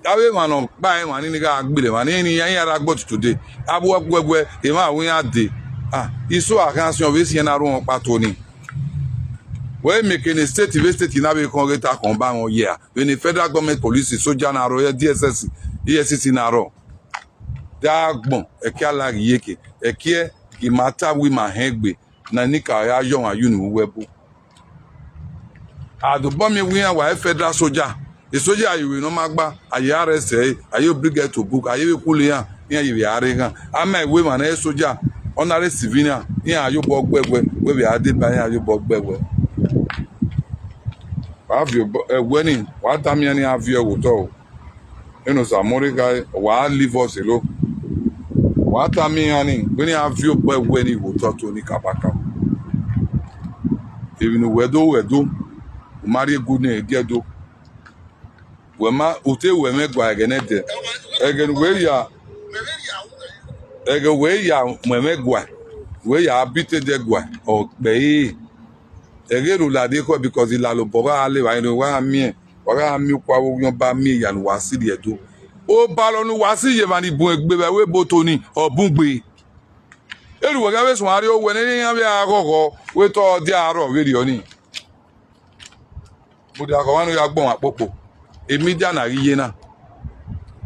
Avbe emwa ne ọ kpa emwa ni, ni gha gbele emwa ni, ni iran, iran ra gbọ tutu dee. Avbe uwẹ guẹguẹ, emwa ru iran dee. Ah, iso a khian siẹn, ọ vbe siẹn na ru ọkpa to ni. Wẹ i miẹn eke ne state vbe state na vbe khọn ghe ta khọn ba mwẹ ọ ye a? Vbene federal government police, soja na rrọọ, D S S, E F C C na rrọọ. De agbọn, ẹki a la ghi iyeke, ẹki ẹ ghi ma ta wẹ ima hẹn egbe, na nika ya yọ ọmwa ye unu vbe uwu ẹbu. A dobọ miẹn wẹ iran wa federal soja, e soja ye vbe ne ọ ma gba, a ye arrest ẹre, a ye bring ẹre to book, a ye vbe khulo iran, iran ye vbe a rre eghan. A ma wẹ emwa ne ẹ i re soja, ọ na re civilian, iran a ye obọ gbe ẹwe, wẹ vbe a deba iran a ye obọ gbe ẹwe. Wa viọ obọ ẹwẹ ni, wa tama iran ne iran viọ ẹvbo otọ o. Enosa Mọrẹghae, wa leave us alone. Wa tama iran ni, wẹ ne iran viọ obọ ẹwẹ ni vbe otọ Tony Kabaka. Emwi ne uwẹ do, uwẹ do, u ma rhie gu ne gie do. Wẹ ma, u te wẹ mwẹ gua ẹghẹ nẹdẹ. Ẹghẹ ne uwẹ ya, ẹghẹ uwẹ ya mu ẹmwẹ gua, uwẹ ya bi te dẹ gua, ọ kpẹ ẹre. Ẹghẹ rhuladiẹ ekhọe, because ilalobọ gha le evba, rẹn wa gha miẹn, wa gha miẹn ukpo avbe owiọn ba miẹn ya ne uwa si rhie do. Obalọ ne uwa si ye emwa ni bun egbe vbe ẹvbo ebo Tony, ọ bun gbe. Erha uwẹ gha vbe suẹn rrie owẹ ne iran vbe a ghọghọ, wẹ te ọ dia arrọ vberriọ ni. Mudia khọ ọmwa ne ọ ya gbọmwa kpokpo, media na ghi ye na.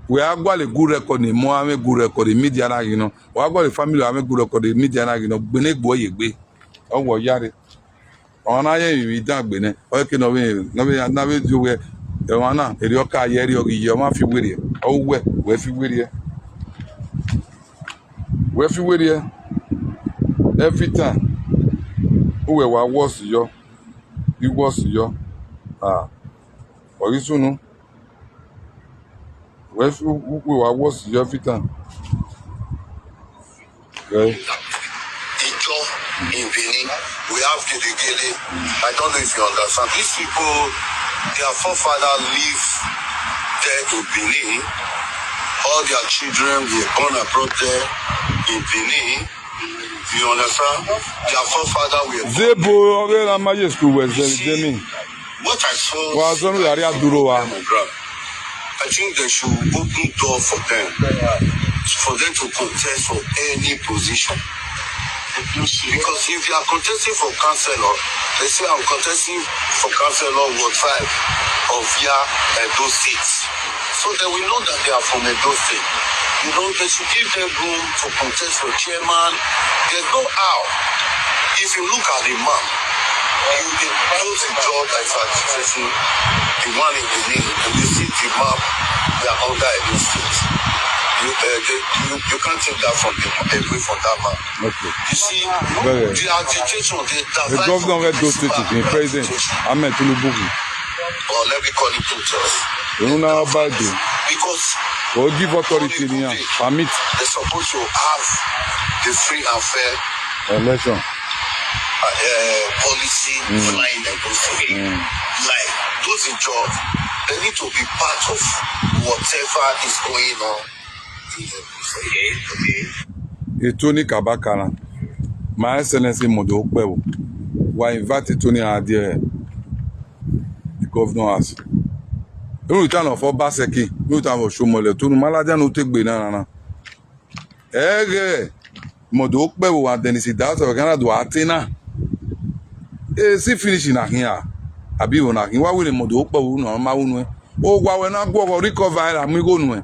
Wẹ a gualọ good record ne emọ a mwẹ good record, media na ghi nọ. Wa gualọ family a mwẹ good record, media na ghi nọ. Gbene egbe ye egbe, ọ wẹ ọ yare. Ọmwa na ye emwi vbe idan gbe nẹ, ọ ke ne ọ vbe, ne ọ vbe, ne a vbe die owẹ, ọmwa na, erriọ ka ye, erriọ ghi ye, ọ ma fi werriẹ, ọ wẹ, wẹ fi werriẹ. Wẹ fi werriẹ, every time, uwẹ wa worse yọ, I worse yọ, ah, ọ ghi sunu. Wẹ fi, uwẹ wa worse yọ every time. Okay. Ijaw in Benin, we have Gelegele. I don't know if you understand. These people, their forefather live there in Benin. All their children were born abroad there in Benin. You understand? Their forefather were born Zebo, ọghe na ma ye school wẹ zẹ, zẹ mi. What I saw, wa zọ nu ya ria duro wa. I think they should open door for them, for them to contest for any position. Because if you are contesting for councillor, they say, "I'm contesting for councillor Ward five of Yah, Edo State." So they will know that they are from Edo State. You know, they should give them room to contest for chairman. There's no how. If you look at the map, you, the, those Ijaw that is agitating, the one in the middle, and you see the map, they are under Edo State. You, uh, they, you, you can't take that from the, away from that map. Okay. You see, very well. The agitation, the, the governor of Edo State, the president, Ahmed Tinubu. Or let me call it protest. Unu na ba do. Because or give authority ni ya permit. They supposed to have the free and fair election, uh, uh, policy flying Edo State. Like those in charge, they need to be part of whatever is going on. Okay, okay. Tony Kabaka na, My Excellency Modo Okpẹvbo, wa invite Tony a die the governor house. Unu ta nọ fọ Obaseki, unu ta nọ Oshiomhole, Tony ma ladian ne u te gbe na na na. Ẹghẹ Modo Okpẹvbo wa Dennis Idahosa vbe khian na do a te na. E si finish na khian, abi vbo na khian, wa wẹ ne Modo Okpẹvbo unu ma unu. Owa wẹ na guọghọ recover ra mu igho nuẹn.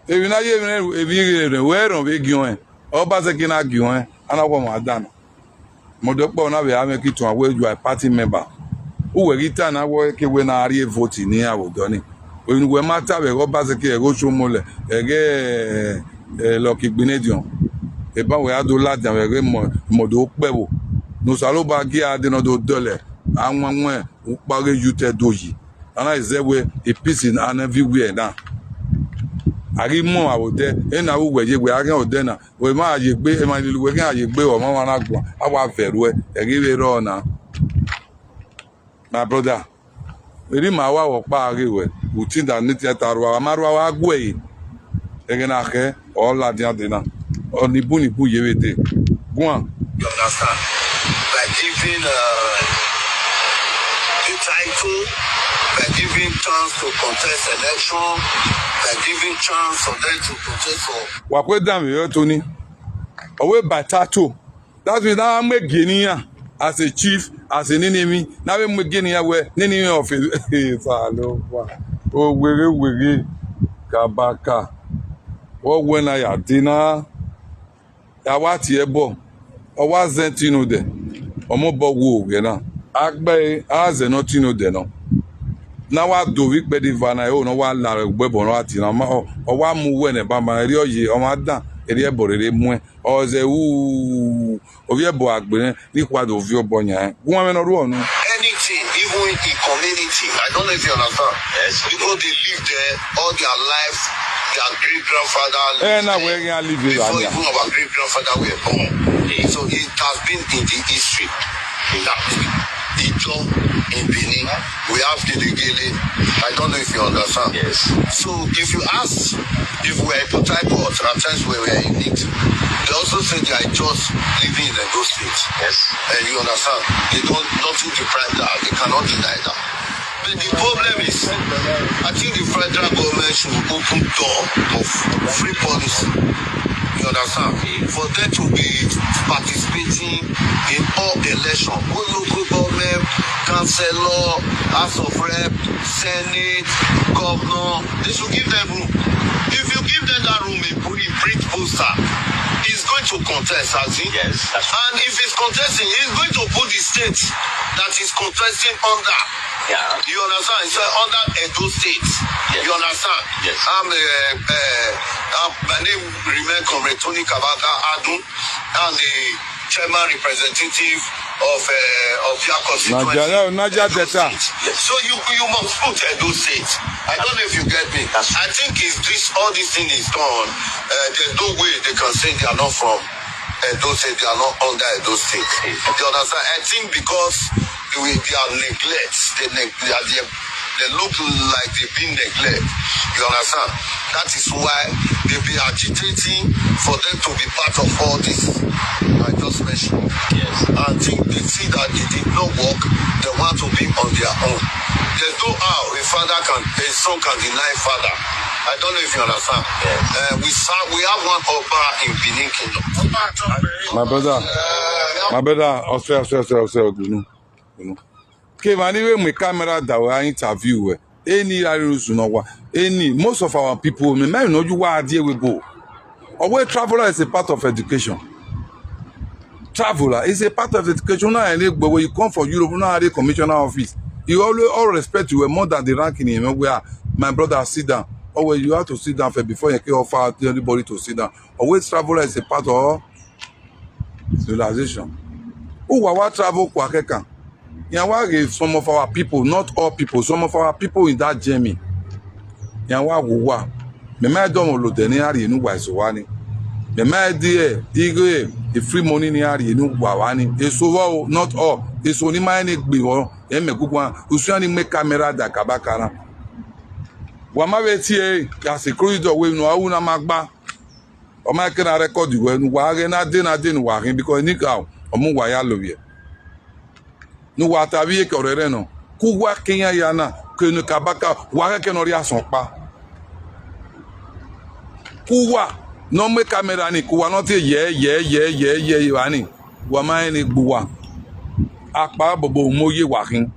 Emwi na ye emwi rẹ, emwi ghi rẹ, wẹ rẹn vbe giẹn ọnrẹn, Obaseki na giẹn ọnrẹn, a na wẹ ọmwa dan nọ. Modo Okpẹvbo na vbe a mwẹ ke tuan wẹ you are party member. Uwẹ ghi ta na wẹ ke wẹ na rhie vote ne iran vbe odọ ni. Emwi ne uwẹ ma ta vbe ẹghẹ Obaseki, ẹghẹ Oshiomhole, ẹghẹ, eh, Lucky Igbinedion. Eban wẹ a do ladian vbe ẹghẹ Mo-, Modo Okpẹvbo. Ne Osanobua gie a dee ne ọ do dọlọ awanwan ukpa ọghe youth Ẹdo yi. A na zẹ wẹ peace in and everywhere na. A ghi mu ọmwa vbe odẹ, ena vbe uwẹ ye wẹ a ghian odẹ na. Wẹ ma ye egbe, emwa ni lele uwẹ ghian ye egbe, ọmwa ọmwa na guan, a wa vẹ ruẹ, ẹ ghi vbe rrọọ na. My brother, erha ima wa vbe ọkpa ghe wẹ, u tinda ne te ta rua, wa ma rua wa guẹ ẹre. Ẹghẹ na khẹ, ọ ladian dee na. Ọ ni bun ni bun ye vbe dee. Guan. You understand? By giving, uh, the title, by giving chance to contest election, by giving chance for them to contest for. Wa kue dan vbe yọ Tony. Ọ wẹ by title. That means na mu egie ne iran as a chief, as a nene emwi, na vbe mu egie ne iran wẹ nene emwi of a, Osanobua. Owerre, owerre, Kabaka. Wẹ wẹ na ya dee na. A wa tie ẹbọ, ọ wa zẹ ẹtin ne odẹ, ọ mobọ wu oghẹ na. A gbe ẹre, a zẹ ne ọtin ne odẹ nọ. Ne a wa do vbe ikpẹdẹ eva na ẹre ne ọ wa la ẹre ugbẹbọ ne ọ wa tie na, ọ ma, ọ, ọ wa mu uwẹ nẹ banbanna, erriọ ye ọmwa dan, erriọ ẹbọ rere muẹn, ọ zẹ ru, ovbi ẹbọ a gbe rẹn, ne I khuado viọ obọ yan rẹn. Gu ẹmwẹ ne ọ rhuọ unu. Anything, even in community, I don't know if you understand. Yes. People, they live there all their life, their great grandfather lived there. Ẹ na wẹ ghi a live before even our great grandfather were born. So it has been in the history. That Ijaw in Benin, we have Gelegele. I don't know if you understand. Yes. So if you ask if we are a Port Harcourt, at times we were in it. They also say they are just living in Edo State. Yes. And you understand? They don't, nothing deprive that. They cannot deny that. But the problem is, I think the federal government should open door of free policy. You understand? For them to be participating in all election, both local government, councillor, House of Rep, Senate, governor, they should give them room. If you give them that room in, in print poster, he's going to contest, has he? Yes, that's true. And if he's contesting, he's going to put the state that he's contesting under. Yeah. You understand? It's, uh, under Edo State. Yes. You understand? Yes. I'm, uh, uh, uh, my name remain Comrade Tony Kabaka Adun. I'm the chairman representative of, uh, of your constituency, Niger, Niger Delta. Yes. So you, you must put Edo State. I don't know if you get me. That's true. I think if this, all this thing is done, uh, there's no way they can say they are not from Edo State, they are not under Edo State. You understand? I think because they will, they are neglect, they neg-, they are, they, they look like they've been neglect. You understand? That is why they be agitating for them to be part of all this I just mentioned. Yes. I think they see that it did not work, they want to be on their own. There's no how a father can, a son can deny father. I don't know if you understand. Yes. Uh, we sa-, we have one Oba in Benin Kingdom. My brother, my brother, Australia, Australia, Australia, Australia, you know, you know. Kevbe emwa ni vbe mu camera da wẹ a interview wẹ, eni ra rhie usun ne ọ wa. Eni, most of our people, mẹ ma emwi ne ọ ye uwa die vbe ebo. Ọ wẹ traveller is a part of education. Traveller is a part of education. Na rẹn egbe wẹ you come from Europe, na rhie commissioner office. He always all respect you more than the ranking in where, "Ah, my brother, sit down." Always you have to sit down first before you can offer anybody to sit down. Always traveller is a part of civilization. Uwa wa travel kua kẹkan. Iran wa ghe some of our people, not all people, some of our people in that journey. Iran wa wu uwa. Mẹ ma dọmwẹ olodẹ ne iran rhie ne uwa eso vba ni. Mẹ ma die ighe free money ne iran rhie ne uwa vba ni. Eso vbọ o, not all. Eso ni ma rẹn egbe vbọ, ẹ mẹ guguan. Usun iran ni mu camera da kaba ka na. Wa ma vbe tie, ya security dọ wẹ ne a ru na ma gba. Ọ ma ke na record wẹ ne uwa ghe na de na de ne uwa khin, because eni ka ọ mu uwa ya lovbiẹ. Ne uwa ta vbe iyeke ọrẹrẹ nọ, ke uwa ke iran ya na, ke ne kaba ka, uwa ghẹ ke ne ọ rhie asọn ọkpa. Ke uwa ne ọ mu camera ni, ke uwa ne ọ tie yẹ, yẹ, yẹ, yẹ, yẹ, evba ni, wa ma rẹn ne egbe uwa. Akpa bobo mu ye wa khin.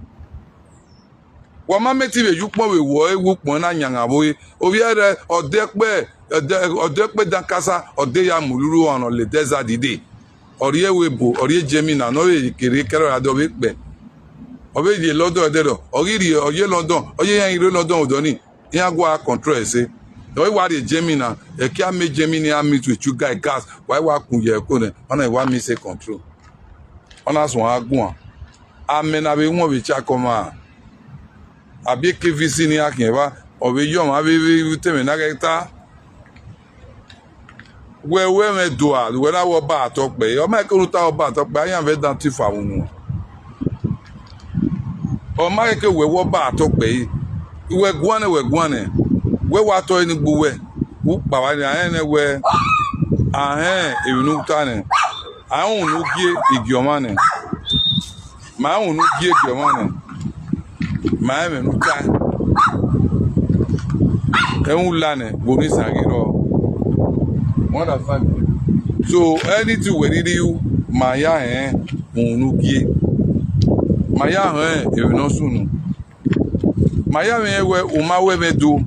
Wa ma mẹ te vbe ye ukpọn vbe wọ, e wu ukpọn na yan gha vbe ovbi ẹre, ọ de ẹkpẹ, ọ de, ọ de ẹkpẹ dan kasa, ọ de ya mu rhurhu ọnrẹn, ọ le desert dede. Ọ rhie ẹvbo ebo, ọ rhie Germany na, ne ọ vbe kere kẹrẹ ra dọ vbe kpẹ. Ọ vbe rhie London ẹdẹrọ, ọ ghi rhie, ọ ye London, ọ ye iran rre London odọ ni, iran gua control ẹse. Ọ i wa rhie Germany na, ẹki a mẹ Germany a meet with you guy gas, wa i wa kun ye ẹko nẹ, ọ na i wa miss control. Ọ na suẹn a guan. Amẹ na vbe wọn vbe cha kọmwa. A biẹ ke V C ne iran khian evba, ọ vbe ye ọmwa vbe, vbe, vbe te mwẹ na ghẹ ta. Wẹ, wẹ mwẹ dua, wẹ na wẹ ọba atọ kpẹ, ọ ma ke unu ta ọba atọ kpẹ, a yan vbe dan ti fa unu. Ọ ma ke wẹ wẹ ọba atọ kpẹ, wẹ guan nẹ, wẹ guan nẹ, wẹ wa tọ ẹre ni gbe uwẹ, u kpao vba nẹ, a rẹn nẹ wẹ, a rẹn emwi ne u ta nẹ, a rẹn unu gie igie ọmwa nẹ. Ma rẹn unu gie igie ọmwa nẹ, ma rẹn ẹmwẹ ne u ta. Ẹmwẹ u la nẹ, vbe unu isan ghi rrọọ. You understand? So, anything wẹ rhirhi ru, ma ya rẹn unu gie. Ma ya rẹn emwi ne ọ sunu. Ma ya mwẹ wẹ u ma ru ẹmwẹ do.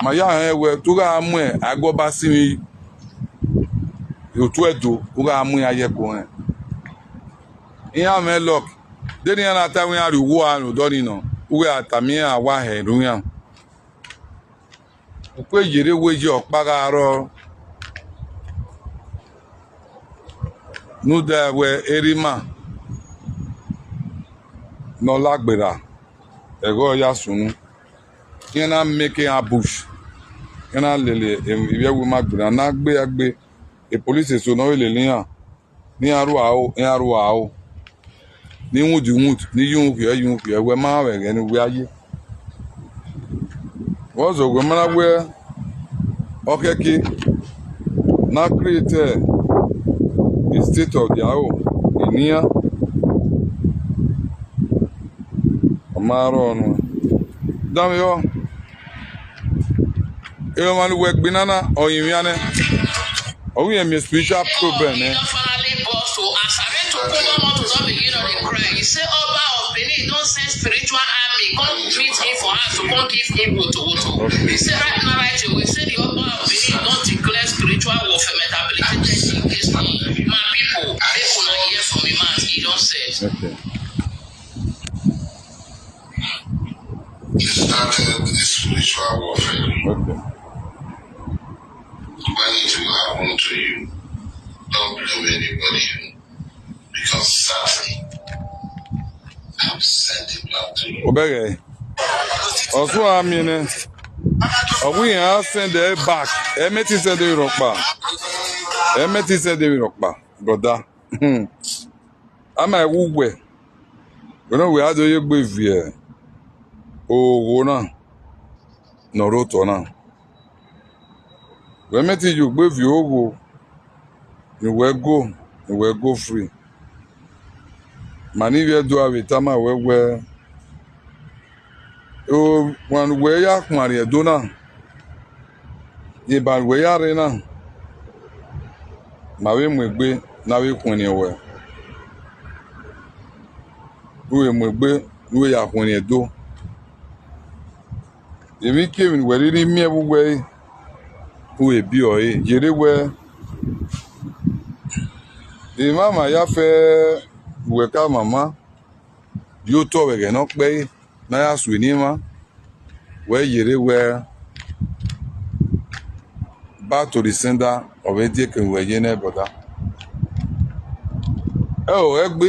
Ma ya rẹn wẹ te u gha mu agbọba sinmwi otu Ẹdo, u gha mu iran ye ẹko rẹn. Iran mwẹ luck. De ne iran na ta wẹ iran rhie uwu aro odọ ni nọ, u gha tama iran wa hẹ ru iran. U kue yerre wẹ ye ọkpa gha rrọọ. Ne u da wẹ erha ima ne ọ la gberra, ẹghẹ ọ ya sunu, iran na make ambush, iran na lele ivbi ẹvbo ima gberra, ne a gbe a gbe, police eso ne ọ vbe lele iran, ne iran rua aro, iran rua aro, ne iwundu iwundu, ne iyunmwu khiẹ, iyunmwu khiẹ, wẹ ma vbe ẹghẹ ne uwẹ a ye. Vbọzọ wẹ ma na wẹ ọkhẹke na create the state of the aro enian, ọ ma rrọọ nuẹn. Danmwehọ, emwa ne uwẹ gbe nana, ọ rinmwian nẹ. Ọ wẹ irẹn miẹn spiritual problem nẹ. Finally burst o, as Abe Tokunbo motto don begin to dey cry, he say Oba of Benin don send spiritual army come meet him for house to come give him woto woto. He say right now, right away, say the Oba of Benin don declare spiritual warfare, metabilitated against him. My people, make una hear from him mouth, he don said. Okay. You started this spiritual warfare. Okay. When it will happen to you, don't blame anybody, because sadly, I will send it back to you. Obere. Ọsua miẹn nẹ. Ọ wẹ iran send ẹ back. Ẹ mẹ te send vberriọ ọkpa. Ẹ mẹ te send vberriọ ọkpa, brother. Hmm. A ma wu wẹ, wẹ ne wẹ a do ye egbe viẹ ogho na ne ọ rre otọ na. Wẹ mẹ te ye egbe viẹ ogho, ne uwẹ go, ne uwẹ go free. Ma ne ivbi Ẹdo a vbe tama wẹ wẹ, ọmwa ne uwẹ ya khuan rrie Ẹdo na, eba ne uwẹ ya rre na, ma vbe mu egbe ne a vbe khuẹnniẹn ruẹ. U vbe mu egbe ne u vbe ya khuẹnniẹn Ẹdo. Emwikemwi ne uwẹ rhirhi miẹn vbe uwu ẹre, u vbe biẹ ọre. Yerre wẹ, emwamwa ya fẹ uwẹ ka mwamwa, ye otọ vbe ẹghẹ ne ọ kpẹre, ne a ya sue ne emwa, wẹ yerre wẹ, back to the sender, ọ vbe die ke uwẹ ye nẹ, brother. Ẹ o, ẹgbe,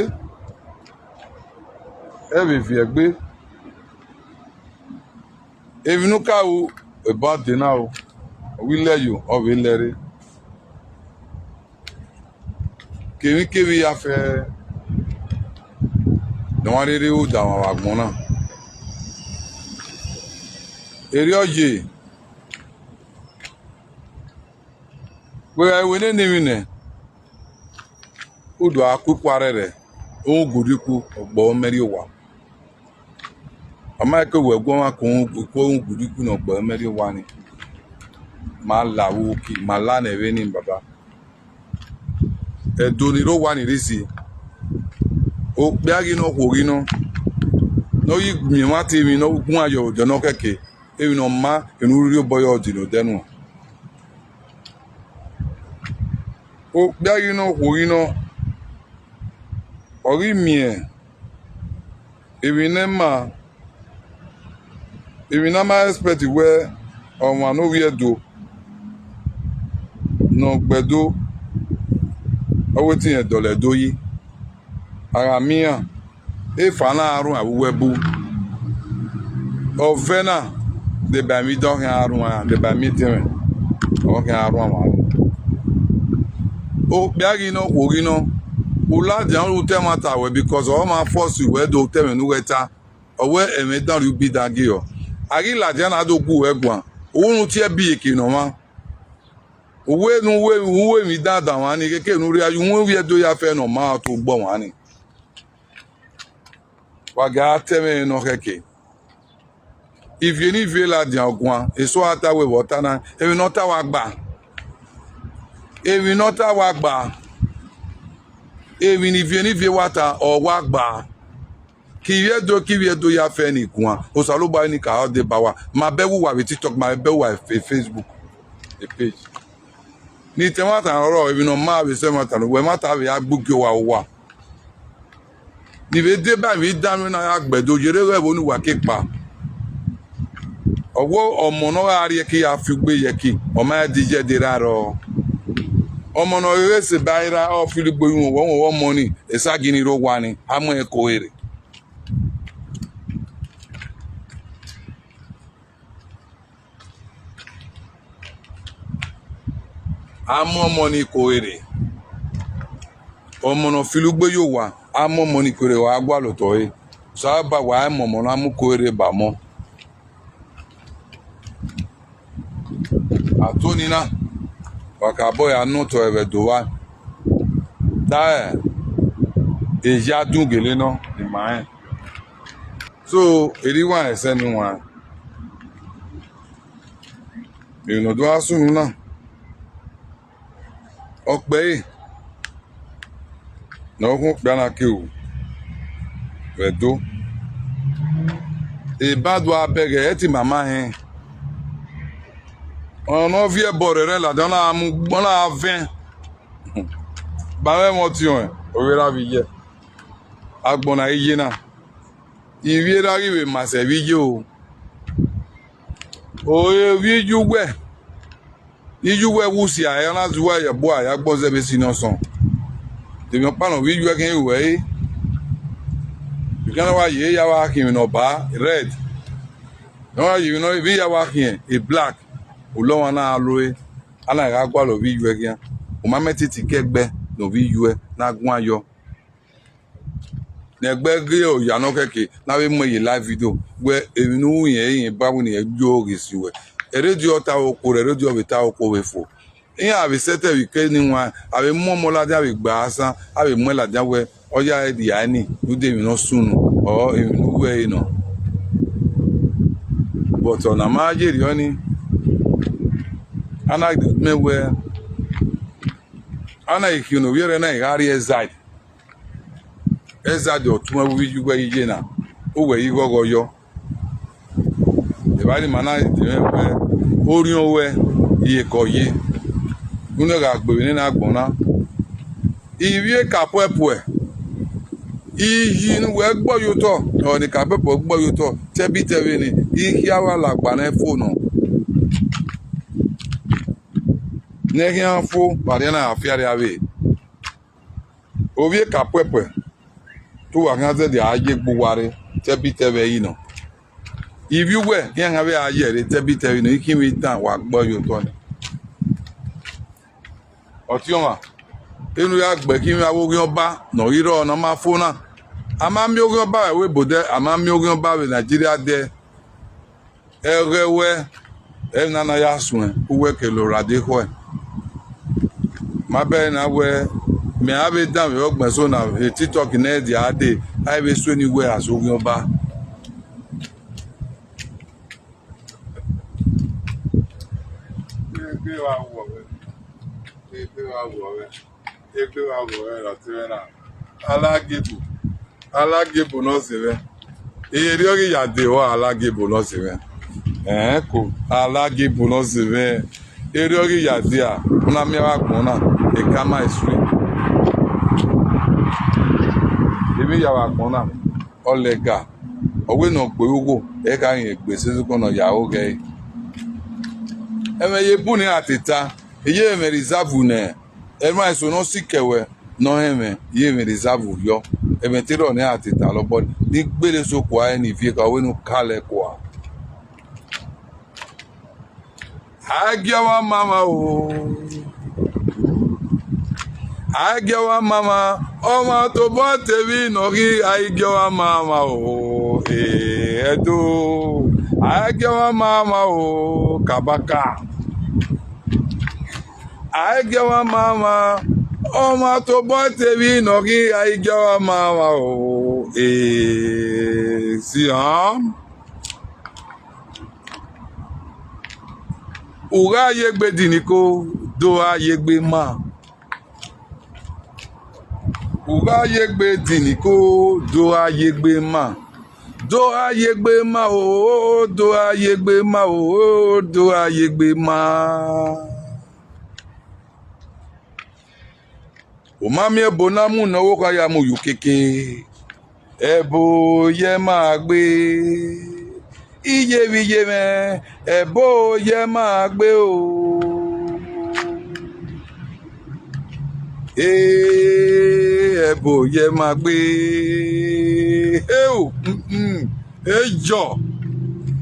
ẹ vbe viẹ egbe. Emwi ne u ka ru, eba dee na o, ọ wẹ ilẹ yo, ọ vbe lẹ rre. Kevbikevbi ya fẹ ne ọ wa rherhe ru da mwẹ vbe agbọn na. Erriọ ye, wẹ gha ru nene emwi nẹ, u do gha ku ikua rhẹrhẹ, u gu ikun, ọ gbe mẹ rrie owa. Ọ ma ke wẹ gu ọmwa ku, ku gu ikun ne ọ gbe mẹ rrie owa ni. Ma la vbe uki, ma la nẹ vbene, baba. Ẹdo ni rre owa ni rre isi. Okpia ghi nọ, okhuo ghi nọ, ne ọ ghi miẹn emwa te emwi ne ọ guan ye odẹ ne ọ kẹke, emwi ne ọ ma, enu rhie obọ ye odẹ ne odẹ nuẹn. Okpia ghi nọ, okhuo ghi nọ, ọ ghi miẹn emwi ne ma, emwi ne a ma expect wẹ ọmwa ne ovbi Ẹdo ne ọ gbe Ẹdo, ọ wẹ te irẹn dọlọ Ẹdo yi. A gha miẹn iran, efa na a rhuan vbe uwu ẹbu. Ọvẹn na, deba emwi dan ọ khian rhuan, deba emwi etẹn mwẹ, ọ khian rhuan mwa. Okpia ghi nọ, okhuo ghi nọ, u ladian ru te ẹmwata ruẹ, because ọ ma force wẹ do ta ẹmwẹ ne uwẹ ta, ọ wẹ ẹmwẹ dan rhie ubi dan gie ọ. A ghi ladian na do gu uwẹ guan, u ru tie ẹbe iyeke ne ọ mwa. Uwẹ ne u ru emwi dan dan mwa ni, keke ne u rhie, uwẹ ovbi Ẹdo ya fẹ ne ọ ma ọtẹn ugbo mwa ni. Wa gha ta ẹmwẹ ne ọ khẹke. Ivie ne ivie ladian guan, eso a ta wẹ vbe ọ ta na, emwi ne ọ ta wa gba. Emwi ne ọ ta wa gba. Emwi ne ivie ne ivie wa ta, ọ wa gba. Ke ivbi Ẹdo, ke ivbi Ẹdo ya fẹ ne guan, Osanobua ni ka ọ deba uwa. Ma bẹghe uwa vbe TikTok, ma bẹghe uwa vbe Facebook page. Ne I ta ẹmwata rrọọ, emwi ne ọ ma vbe sẹ ẹmwata ne uwẹ, ẹmwata vbe ya gbe ugie uwa uwa. Ne I vbe deba emwi dan ne a ya gbe Ẹdo, yerre ghẹ vbe ne uwa ke kpa. Ọ wẹ ọmọ ne ọ gha rrie ẹki ya fi ugbe ye ẹki, ọ ma di ye ẹdẹ ra rrọọ. Ọmọ ne ọ ghe seba ra, ọ filo igbo yu wọ, wọ ọmọ ni, esa gini rre owa ni, a mu ẹn ko ere. A mu ọmọ ni ko ere. Ọmọ ne ọ filo ugbo ye owa, a mu ọmọ ni ko ere, ọ gha gualọ otọ ẹre. Osanobua wa mu ọmọ ne a mu ko ere ba ọmọ. Ato nii na, wa ka bọ ya nọ otọ ẹvbo Ẹdo vba. Da ẹre, eya dun gele nọ, ima rẹn. So, erha iwa ẹsẹ ne uwa, emwi ne ọ do gha sunu na, ọ kpẹre ne ọ khuan okpia na ke ru vbe Ẹdo. Eba do gha bẹghe, ẹ te ima ma hẹn. Ọmọ ne ọ viẹ ẹbọ rẹrẹ ladian, ọ na mu, ọ na vẹn. Ba mwẹ ẹmwẹ ọtiọnrẹn, ọ vbe ra vbe iye. Agbọn na i ye na. Ivbi erha ghi vbe ma sẹ vbe iye o. Ore vbe iye uwẹ, iye uwẹ vbe usia ẹre, ọ na zẹ uwa ye ẹbu a ya gbọn zẹ vbe esi ne ọ sọn. Emwi ọkpa ne ọ vbe iye uwẹ khian ru ẹre. Vbe ikan ne ọ wa ye ya wa khian emwi ne ọ ba red. Ne ọ wa ye emwi ne ọ vbe ya wa khian e black. Ulọmwa na gha lo ẹre, a na gha gualọ vbe iye uwẹ khian. U ma mẹ titi ke ẹgbẹ ne ọ vbe iye uwẹ na guan yọ. Ne ẹgbẹ ghe oya nọ kẹke ne a vbe mu ẹre ye live video, wẹ emwi ne u rẹn, irẹn ba wẹ ne irẹn yo ghe si wẹ. Ẹrediọ ta oko rẹ, ẹrediọ vbe ta oko vbe fo. Iran vbe sẹtin vbe ike ni wan, a vbe mu ọmọ ladian vbe gba asan, a vbe mu ẹn ladian wẹ, ọ ya dia ẹni, rhunmwuda emwi ne ọ sunu, ọ emwi ne u ru ẹre nọ. But ọna ma ye rriọ ni, a na mẹ wẹ, a na ghi khian ne ovbi ẹre na gha rrie side. Ẹzadẹ ọtuẹn vbe iye uwẹ iye na, uwẹ i ghọghọ yọ. Evbare ima na dẹ mwẹ wẹ, orhiọn ruẹ, iyeke ọ ye. Unu gha gbe vbe nene agbọn na. Ivbi eka puẹpuẹ, iyi ne uwẹ gbọ ye otọ, ọ ne eka puẹpuẹ gbọ ye otọ, tẹbitẹ vbene I khia vbe alagba nẹ fo nọ. Ne ẹ khian fo, vbe arria na gha fiarria vbe. Ovbi eka puẹpuẹ, te uwa khian zẹdẹ a ye egbe uwa rre, tẹbitẹ vbe ẹre nọ. Ivbi uwẹ iran khian vbe a ye ẹre tẹbitẹ vbe nọ, I khian vbe dan wa gbe ọye otọ nẹ. Ọtiọnmwa, enu ya gbe ẹki mwẹ avbe oghian ọba ne ọ ghi rrọọ ne ọ ma fo na. A ma miẹn oghian ọba vbe ẹvbo odẹ, a ma miẹn oghian ọba vbe Nigeria dẹ. Ẹghẹ wẹ, ẹmwẹ na na ya suẹn, uwẹ ke lorade khuẹ. Ma bẹghe na wẹ, mẹ a vbe danmwehọ ọgbẹn eso na vbe TikTok ne ẹ dia dee, a i vbe sue ne uwẹ a sẹ oghian ọba. Egbe vbe awọ mwẹ, egbe vbe awọ mwẹ, egbe vbe awọ mwẹ ra te mwẹ na. Alagiebo, Alagiebo ne ọ zẹ mwẹ. Erriọ ghi ya dee, ọ Alagiebo ne ọ zẹ mwẹ. Ẹn, ko, Alagiebo ne ọ zẹ mwẹ. Erriọ ghi ya dia, u na miẹn avbe agbọn na, ekama i sue. Emwi ya vbe agbọn na, ọ lẹga, ọ wẹ ne ọ gbe ugho, ẹ ka rẹn egbe sẹzọkọ ne ọ ya ghẹ ẹre. Ẹmwẹ ye bun ne iran te ta, eye ẹmwẹ reserve nẹ, ẹmwẹ eso ne ọ sikẹ wẹ ne ọ hẹn ẹmwẹ, ye ẹmwẹ reserve yọ, ẹmwẹ te rrọọ ne iran te ta lọbọ ni, ne I gbele eso kua ẹre ne ivie ka wẹ ne u kalẹ kua. A i gie ọmwa ma mwa o. A i gie ọmwa ma mwa, ọmwa tobọ te emwi ne ọ ghi a i gie ọmwa ma mwa o. Eh, Ẹdo. A i gie ọmwa ma mwa o, kabaka. A i gie ọmwa ma mwa, ọmwa tobọ te emwi ne ọ ghi a i gie ọmwa ma mwa o. Eh, Siam. U gha ye egbe diniko, do gha ye egbe ma. U gha ye egbe diniko, do gha ye egbe ma. Do gha ye egbe ma o, do gha ye egbe ma o, do gha ye egbe ma. U ma miẹn ebo ne a mu ne ọvbokhan ya mu ye ukeke. Ẹbo ye ma gbe, iye vbe iye mwẹ, ẹbo ye ma gbe o. Ee, ẹbo ye ma gbe. Eo, mm, mm, eyọ.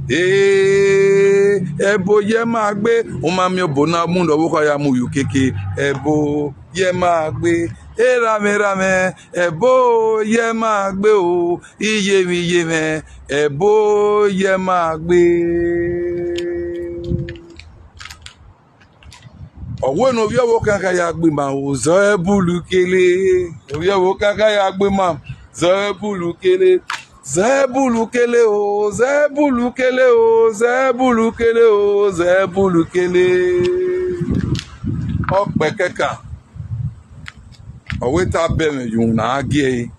Ee, ẹbo ye ma gbe. U ma miẹn obo na mu ne ọvbokhan ya mu ye ukeke. Ẹbo ye ma gbe. Erha mwẹ, erha mwẹ, ẹbo ye ma gbe o. Iye mwẹ, iye mwẹ, ẹbo ye ma gbe. Ọ wẹ ne ovbi ọvbokhan kha ya gbe ima o, zẹ bulu kele. Ovbi ọvbokhan kha ya gbe ima, zẹ bulu kele. Zẹ bulu kele o, zẹ bulu kele o, zẹ bulu kele o, zẹ bulu kele. Ọ kpẹkẹkan, ọ wẹ te a bẹ mwẹ ye uhunmwu ne a gie ẹre.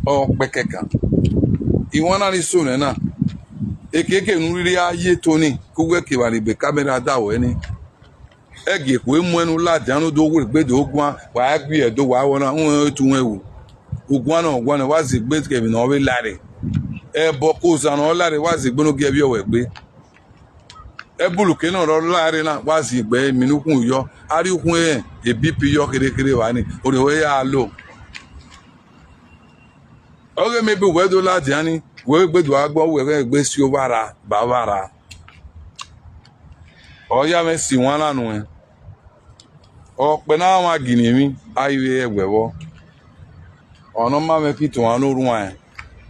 Ọ kpẹkẹkan. Iwinna ni so nẹ na, ekeke ne u rhirhi a ye eto ni, ke uwẹ ke evba ni gbe kamera da ruẹ ni. Ẹgie ekhue mu ẹn ne u ladian ne u do werriegbe do guan, wa gie ẹre do, wa wẹ ọna, u rẹn etu ruẹn ru. U guan nọ, u guan nọ, wa zẹ egbe ke emwi ne ọ vbe la rre. Ẹbọ ke ozan ne ọ la rre, wa zẹ egbe ne u gie ẹvbiẹ ruẹ gbe. Ẹbuluke ne ọ rre ọla rre na, wa zẹ egbe emwi ne ukhunmwu yọ, a rhie ukhunmwu rẹn, e B P yọ kherhe kherhe evba ni, orhiọn ruẹ ya lo. Ọghe maybe uwẹ do ladian ni, uwẹ vbe egbe do gha gbọ, uwẹ ghẹ egbe si ovba ra, ba ovba ra. Ọ ya mwẹ si iwinna nuẹn. Ọkpẹ na mwa gini emwi, a i vbe rẹn wẹ vbọ. Ọ ne ọ ma mwẹ ke itohan ne orhuan rẹn.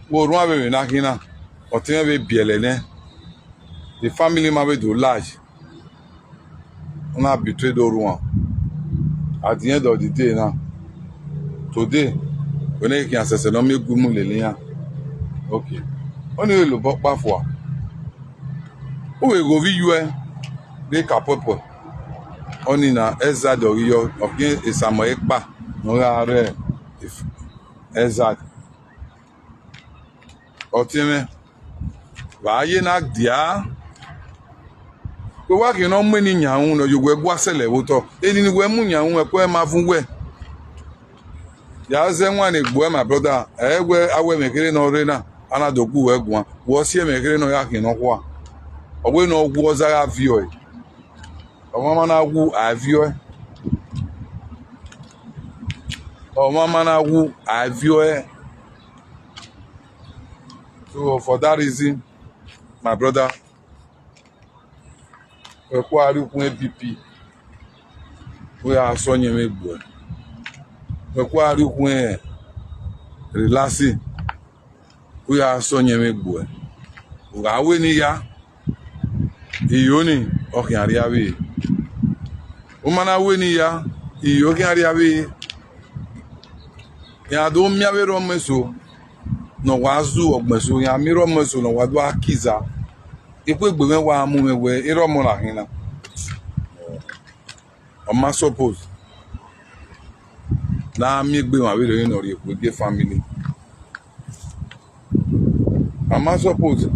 Vbe orhuan vbe emwi na khin na, ọtẹn mwẹ vbe biẹlẹ nẹ. The family ma vbe do large. Ọ na betray do orhuan. At the end of the day na, today, wẹ ne khian sẹsẹ ne ọ miẹn gu mu lele iran. Okay. Ọni vbe lobọ kpa fua. U vbe ghe ovbi iyuẹ vbe ka pọpọ. Ọni na, Ezad ọ ghi yọ, ọ khian esamọ ekpa ne ọ gha rre Ezad. Ọtẹn mwẹ, vbe a ye na dia, wẹ wa khian ne ọ mu eni yan ru ne ọ ye wẹ gua sẹlẹ vbe otọ. Eni ne uwẹ mu yan ru, ẹko ẹre ma vun uwẹ. Ya zẹ ẹwaẹn ne egbuẹ, my brother, ẹ wẹ a wẹ ẹmwẹ kherhe ne ọ rre na, a na do gu uwẹ guan. Wẹ ọ si ẹmwẹ kherhe ne ọ ya khian nọkhua. Ọ wẹ ne ọ wu, ọ zagha viọ ẹre. Ọmwa ma na wu, a viọ ẹre. Ọmwa ma na wu, a viọ ẹre. So for that reason, my brother, wẹ kua rhie ukhuẹn B P, wẹ a sọ ọyẹnmwẹ egbuẹ. Wẹ kua rhie ukhuẹn relaxing, wẹ a sọ ọyẹnmwẹ egbuẹ. U gha wẹ ne I ya, iyo ni, ọ khian rria vbe. U ma na wẹ ne I ya, iyo khian rria vbe. Iran do miẹn avbe erha ọmọ eso ne ọ wa zu ọgbẹn eso, iran miẹn erha ọmọ eso ne ọ wa do gha kiza. Ikhuegbe mwẹ wa mu mwẹ wẹ erha ọmọ na khin na. Ọ ma suppose ne a miẹn egbe emwa vberriọ ne ọ rhie ekhue gie family. Ọ ma suppose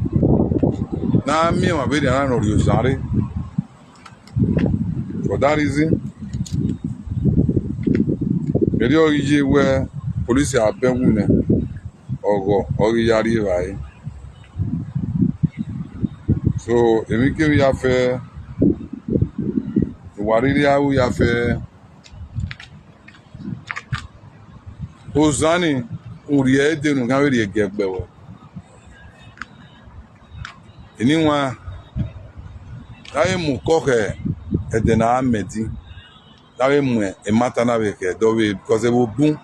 ne a miẹn emwa vberriọ na ne ọ rhie ozan rre. For that reason, erriọ ọ ghi ye wẹ police a bẹn wu nẹ, ọghọ ọ ghi ya rri evbare. So, emwikemwi ya fẹ, ne uwa rhirhi ru ya fẹ, ozan ni, u rhie ẹre dee ne u khian vbe rhie giẹ gbe wẹ. Eni wan, ne a vbe mu ukọ khẹ ẹdẹ ne a mẹ ẹdin, ne a vbe mu emata na vbe khẹ ẹdẹ ọvbehe, because ẹvbo bun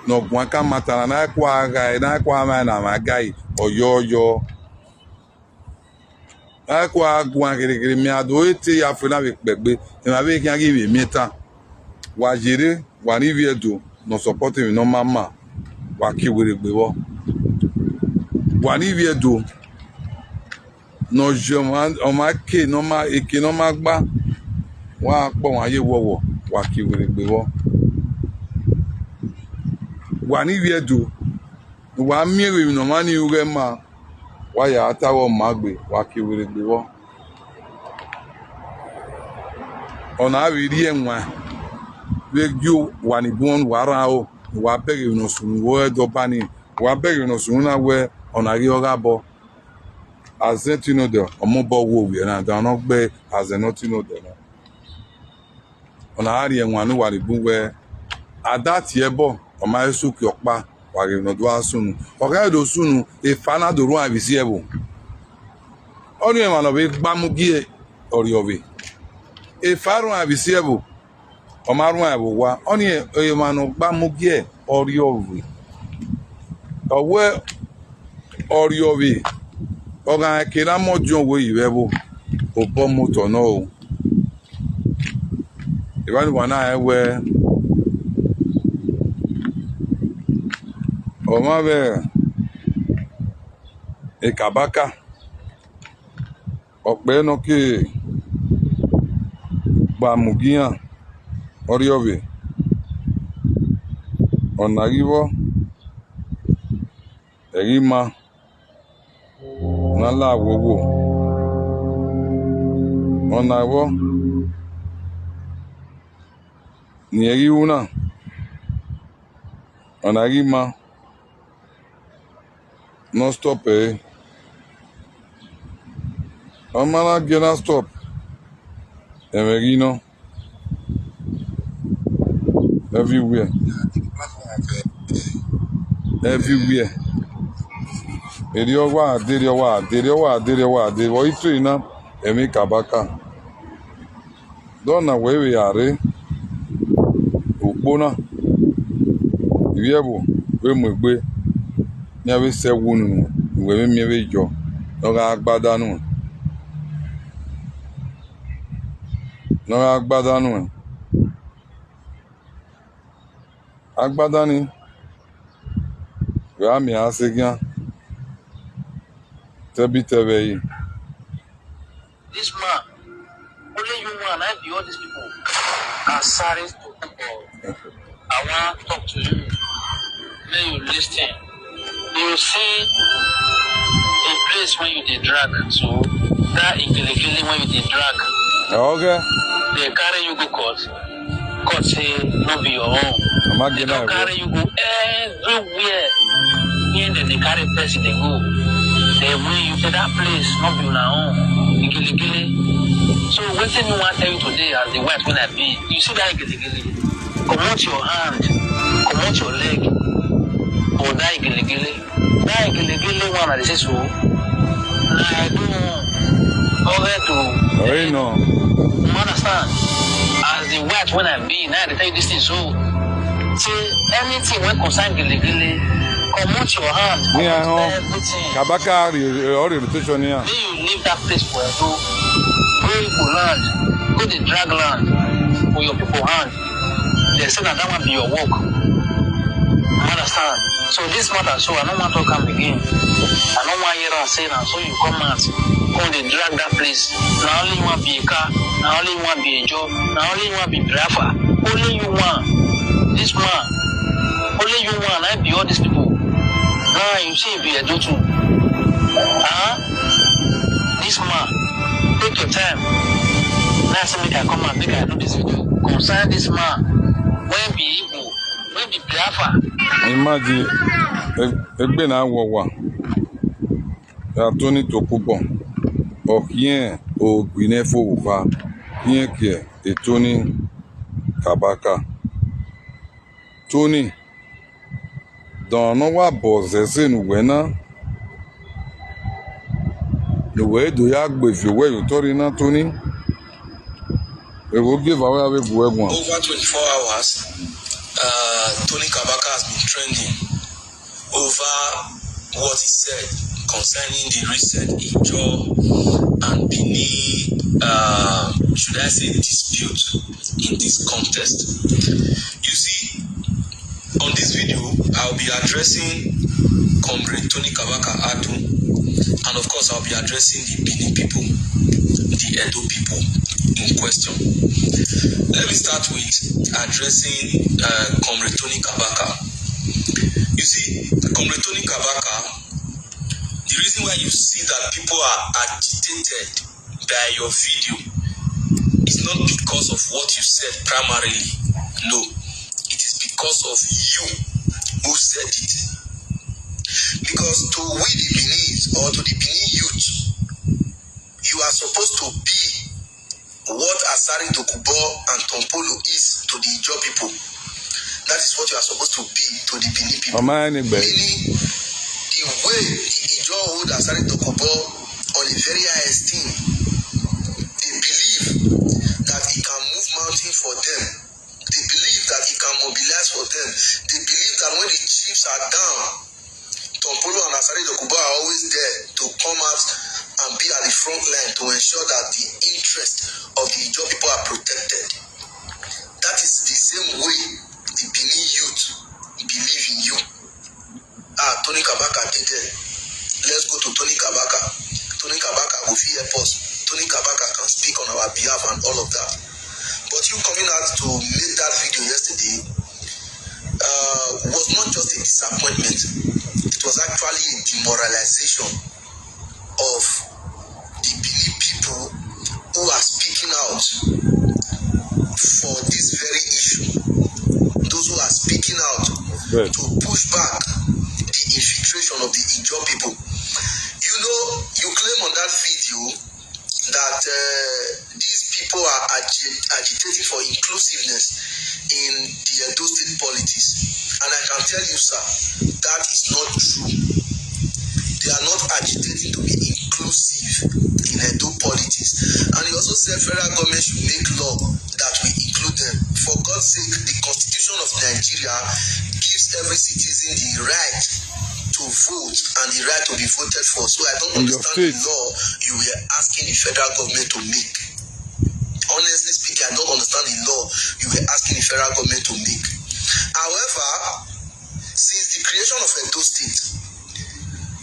ne ọ guan ka mata na, ne a i kua ghae, ne a i kua mwa ne a mwa gae, ọ yọ, ọ yọ. A i kua guan kherhe kherhe, mẹ a do te ya fo na vbe kpẹgbe, emwa vbe khian ghi vbe miẹn tan. Wa yerre, wa ne ivbi Ẹdo ne ọ support emwi ne ọ ma ma, wa kie werriegbe vbọ. Wa ne ivbi Ẹdo ne ọ ye ọmwa, ọmwa eke ne ọ ma, eke ne ọ ma gba, wa kpọ wan ye wọwọ, wa kie werriegbe vbọ. Wa ne ivbi Ẹdo ne uwa miẹn vbe emwi ne ọmwa ni ru ghẹ ma, wa ya ta vbe ọma gbe, wa kie werriegbe vbọ. Ọna vbe rhie ẹwaẹn vbe gie uwa ni bun, uwa rhan aro, uwa bẹghe emwi ne ọ sunu vbe Ẹdo ọba ni, uwa bẹghe emwi ne ọ sunu na wẹ ọna ghi ọ gha bọ. Azẹn tinodẹ, ọ mobọ wu ovbi ẹre na, da ne ọ gbe azẹn ne ọ tinodẹ na. Na rhie ẹwaẹn ne uwa rhie bun wẹẹ, a da tie ẹbọ, ọ ma he suki ọkpa, wa ghe ne ọ do gha sunu. Ọ ghẹ do sunu, efa na do rhuan vbe isi ẹvbo. Ọnii emwa ne ọ vbe gba mu gie ọriọvbe. Efa rhuan vbe isi ẹvbo, ọ ma rhuan vbe owa. Ọnii emwa ne ọ gba mu gie ọriọvbe. Ọ wẹ ọriọvbe, ọ gha ke na mọ ọdiọn wẹ yi vbe ẹvbo, obọ motọ nọ o. Evba ne uwa na rẹn wẹẹ, ọmwa vbe Kabaka, ọ kpẹẹ ne ọ ke gba mu gie iran ọriọvbe, ọna ghi vbọ, ẹ ghi ma ne a la wowo, ọna vbọ ne irẹn ghi ru na, ọna ghi ma ne ọ stop ẹre. Ọ ma na gie na stop, ẹmwẹ ghi nọ everywhere. Everywhere. Erriọ wa de, erriọ wa de, erriọ wa de, erriọ wa de. Vbe ọ i to na, ẹmwẹ Kabaka. Dọ na wẹ vbe ya rre ukpo na, ivbi ẹvbo vbe mu egbe, iran vbe sẹ ẹwu unu, ne uwẹ vbe miẹn vbe yọ, ne ọ gha gbada nuẹn, ne ọ gha gbada nuẹn. Agbada ni, wẹ a miẹn a sẹ eghian, tẹbitẹ vbe ẹre. This man, only you one, I be all these people. Asare Tokunbo, I wan talk to you. Make you listen. You see the place when you dey drag to, that igelegele when you dey drag. Okay. They carry you go court. Court say no be your own. They don carry you go everywhere. Here dem dey carry person dey go. They win you say that place no be una own. Igelegele. So wetin me wan tell you today as the wife wey I be, you see that igelegele? Comot your hand, comot your leg for that igelegele. That igelegele one I dey say so. Na Edo one. Already o. Ọre nọ. You understand? As the wife wey I be, na I dey tell you this thing so. Say anything wey concern gelegele, comot your hand, comot everything. Kabaka, ọ rhie rotation here. Make you leave that place for Edo. Go Igbo land, go dey drag land for your people hand. Dem say na that one be your work. You understand? So this matter so, I no wan talk am again. I no wan hear am say na so you come out, come dey drag that place. Na only you wan be Eka, na only you wan be Ejo, na only you wan be Biafra. Only you one. This man, only you one, I be all these people. Now you see, be Edo too. Huh? This man, take your time. Now say make I come out, make I do this video. Concern this man. When be Igbo, when be Biafra. Imagine, e-, egbe na wọ wa. Ya Tony Tokunbo, ọ khiẹn ogbi ne fo vbe okha, khiẹn ke e Tony Kabaka. Tony, dọn ne ọ wa bọ zẹzẹ ne uwẹ na, ne uwẹ do ya gbe viọ owẹ ye otọ rre na, Tony. Ẹghẹ ogieva wẹ a vbe gu ẹre guan. Over twenty-four hours, uh, Tony Kabaka has been trending over what he said concerning the recent Ijaw and Benin, uh, should I say, dispute in this contest. You see, on this video, I'll be addressing Comrade Tony Kabaka Adu, and of course, I'll be addressing the Benin people, the Edo people in question. Let me start with addressing, uh, Comrade Tony Kabaka. You see, Comrade Tony Kabaka, the reason why you see that people are agitated by your video is not because of what you said primarily. No, it is because of you who said it. Because to we the Benin or to the Benin youth, you are supposed to be what has Asari Dokubo and Tom Polo is to the Ijaw people, that is what you are supposed to be to the Benin people. Ọ ma rẹn ne egbe. Meaning, the way the Ijaw hold Asari Dokubo on a very high esteem, they believe that he can move mountain for them. They believe that he can mobilize for them. They believe that when the chiefs are down, Tom Polo and Asari Dokubo are always there to come out and be at the front line to ensure that the interest of the Ijaw people are protected. That is the same way the Benin youth believe in you. Ah, Tony Kabaka dey there. Let's go to Tony Kabaka. Tony Kabaka go fit help us. Tony Kabaka can speak on our behalf and all of that. But you coming out to make that video yesterday, uh, was not just a disappointment. It was actually a demoralization of the Benin people who are speaking out for this very issue. Those who are speaking out Right. to push back the infiltration of the Ijaw people. You know, you claim on that video that, uh, these people are agi-, agitating for inclusiveness in the Edo State politics. And I can tell you, sir, that is not true. They are not agitating to be inclusive in Edo politics. And he also said federal government should make law that will include them. For God's sake, the constitution of Nigeria gives every citizen the right to vote and the right to be voted for. So I don't In your understand the state. law you were asking the federal government to make. Honestly speaking, I don't understand the law you were asking the federal government to make. However, since the creation of Edo State,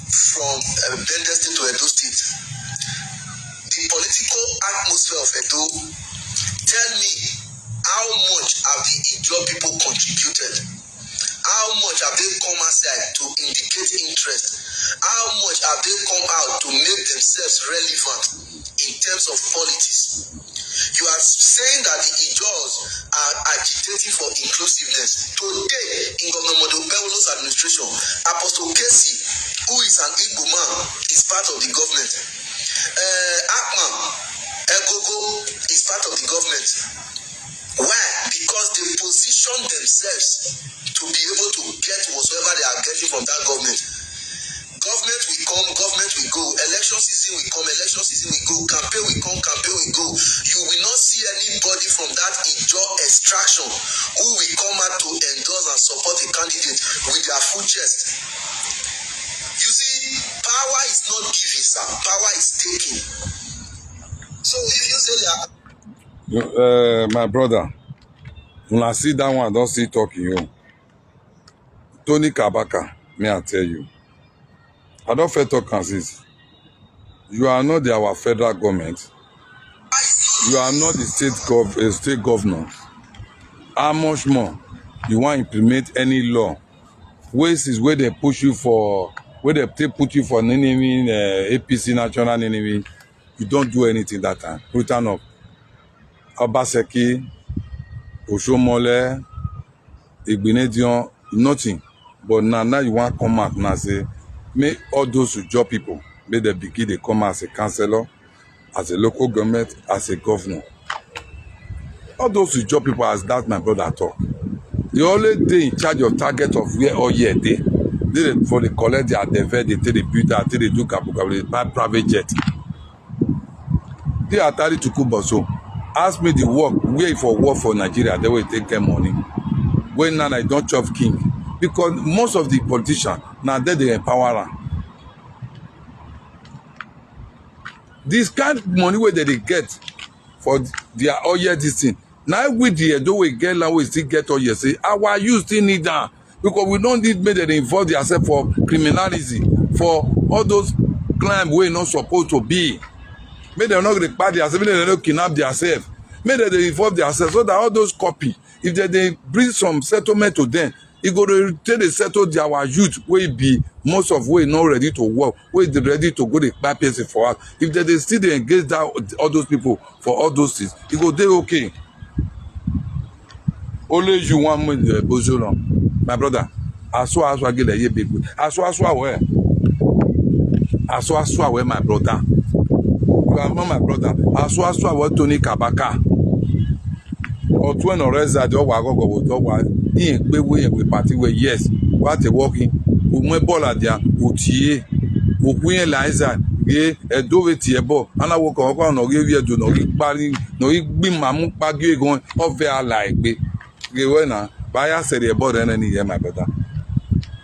from, uh, Bende State to Edo State, the political atmosphere of Edo, tell me, how much have the Ijaw people contributed? How much have they come outside to indicate interest? How much have they come out to make themselves relevant in terms of politics? You are saying that the Ijaws are agitating for inclusiveness. Today, in Governor Mondo Okpebholo's administration, Apostle Casey, who is an Igbo man, is part of the government. Uh, Akpan, Egogo is part of the government. Why? Because they position themselves to be able to get whatsoever they are getting from that government. Government will come, government will go. Election season will come, election season will go. Campaign will come, campaign will go. You will not see anybody from that Ijaw extraction who will come out to endorse and support a candidate with their full chest. You see, power is not giving, sir. Power is taking. So if you say they are You, uh, my brother, una see that one, don't see talk you. Tony Kabaka, may I tell you. I don't fair talk as is. You are not the, our federal government. You are not the state gov-, uh, state governor. How much more you want implement any law? Ways is where they push you for, where they take put you for Nineveh, uh, A P C national Nineveh. You don't do anything that time. Return up. Obaseki, Oshiomhole, Igbinedion, nothing. But now, now you want come out now say, make all those Ijaw people, make they begin they come as a councillor, as a local government, as a governor. All those Ijaw people, as that my brother talk, they always dey in charge of target of where all year dey. They dey for the collect their devil, they take the build that, they dey do gabu gabu, they buy private jet. The Atari Tukubo so ask me the work where he for work for Nigeria, they will take get money. When now I don't chop king because most of the politicians now they dey empower am. This kind money where they dey get for their oil this thing. Now we the Edo we get land we still get oil say our youth still need am because we don't need make they involve themselves for criminality, for all those crime wey no suppose to be. Make dem no dey kpai theirself, make dem no kidnap theirself. Make dem dey involve theirself so that all those copy, if dem dey bring some settlement to them, e go dey take dey settle their our youth wey be most of wey no ready to work, wey dey ready to go dey kpai person for house. If dem dey still dey engage that, all those people for all those things, e go dey okay. Only you wan make the bozo long. My brother, asua asua gele ye big. Asua asua where? Asua asua where, my brother? You are not my brother. Asua asua where, Tony Kabaka? Ọ tuẹn ne ọ rre Zadi, ọ wa ghọghọ vbe odẹ, ọ wa rẹn gbe wẹ irẹn vbe party wẹ, yes, wa te wẹ ọkhin, u mu ẹbọ ladian, u tie, u khu irẹn la Zadi ghe Ẹdo vbe tie ẹbọ, a na wẹ ọkọnkọn ne ọ ghi vbiẹ Ẹdo, ne ọ ghi kpa, ne ọ ghi gbe ima mu kpa gie eghọn, ọ vẹ a la egbe. Ghe wẹ na, vbe a ya sẹrriọ ẹbọ rẹ nẹ ni yẹ, my brother.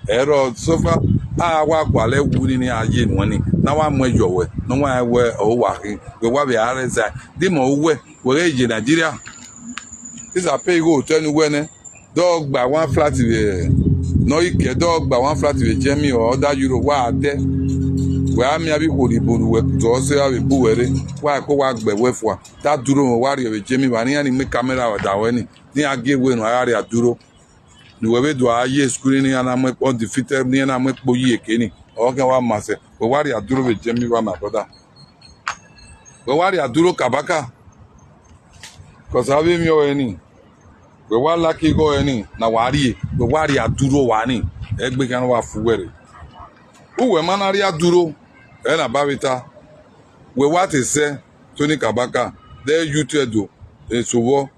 Ẹrọ so far, a wa gualọ ẹwu ni, ne a ye nuẹn ni, ne a wa mu ẹyọ wẹ, ne ọ wa rẹn wẹ ọ wa khin, wẹ wa vbe a rre Zadi, de imẹ uwẹ, wẹ ghẹ ye Nigeria. Isa pe igho otọ ne uwẹ nẹ, dọ gba one flat vbe, ne ọ i kẹ, dọ gba one flat vbe Germany or other Europe, wa dẹ. Wẹ a miẹn avbe ikhuo ni bun wẹ tọ sẹ, avbe bu wẹ rre, wa ko wa gbe wẹ fua. Da duro mwẹ, wa rrie vbe Germany, wa ne iran ni mu camera da wẹ ni, ne iran gie wẹ ne a gha rria duro. Ne uwẹ vbe do a ye screen, ne iran na mu ekpo undefeated, ne iran na mu ekpo yi eke ni, ọ khian wa ma sẹ, wẹ wa rria duro vbe Germany, wa my brother. Wẹ wa rria duro Kabaka, cause avbe emwi ọre ni, wẹ wa like igho ẹre ni, na wa rrie, wẹ wa rria duro wa ni, egbe khian ne ọ wa fu uwẹ rre. Uwẹ ma na rria duro, ẹ na ba vbe ta, wẹ wa te sẹ, Tony Kabaka, de YouTube Ẹdo, eso vbọ,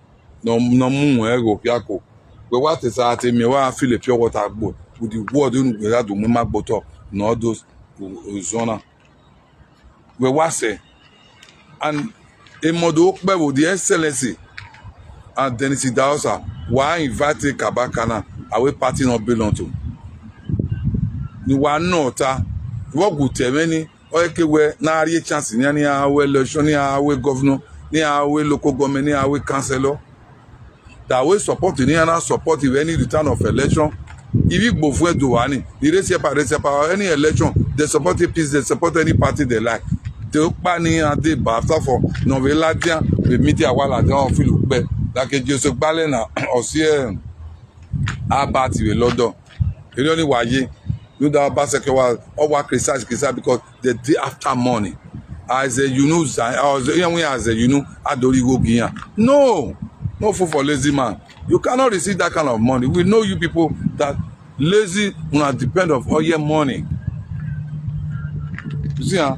ne ọ, ne ọ mu ẹghẹ okhiako. Wẹ wa te sa te miẹn wa feel pure water gbo, with the word unu wẹ gha do mu ima gbe otọ, ne ọ do zọn na. Wẹ wa sẹ, and emọ do kpẹ vbe The Excellency and Dennis Idahosa, wa invite Kabaka na, avbe party ne ọ belong to. Ne wa nọ ọta, vbe ọ gu te ẹmwẹ ni, ọ ke wẹ ne a rhie chance ne iran, ne iran ru election, ne iran ru governor, ne iran ru local government, ne iran ru councillor. Da wẹ support ne iran na support vbe any return of election. Ivbi Igbo vuẹn do wa ni, ni rre September, rre September, any election, they support A P C, they support any party they like. De ọkpa ne iran deba, after for ne ọ vbe ladian vbe media, wa ladian, ọ feel ukpẹ. Like Jesu gbalẹ na, ọ si, eh, Albert vbe London. Erriọ ni wa ye, rhunmwuda Obaseki wa, ọ wa criticize, criticize because they dey after money. As a, you know, as a, iran wẹ as a, you know, a do rhie igho gie iran. No, no food for lazy man. You cannot receive that kind of money. We know you people that lazy, una depend of all your money. You see, huh?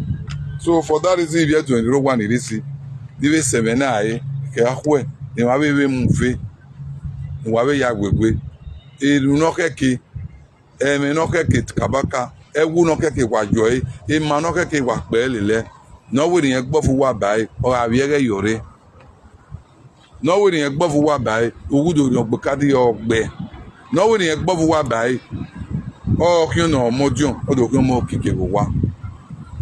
So for that reason, if you are doing the one, you see, the way seven, I, ke a khue, ne wa vbe, vbe mu fe, ne wa vbe ya guegue. Erhunmwu ne ọ khẹke, ẹmwẹ ne ọ khẹke Kabaka, ẹwu ne ọ khẹke wa yọ ẹre, ema ne ọ khẹke wa kpẹ lele. Ne ọ wẹ ne irẹn gbọvọ uwa ba ẹre, ọ gha vbiẹ ẹghẹ yọ rre. Ne ọ wẹ ne irẹn gbọvọ uwa ba ẹre, ughudo ne ọ gbe kadi ọ gbe. Ne ọ wẹ ne irẹn gbọvọ uwa ba ẹre, ọ khian ne ọ mọ ọdiọn, ọ do khian ọmọ okiekie vbe owa.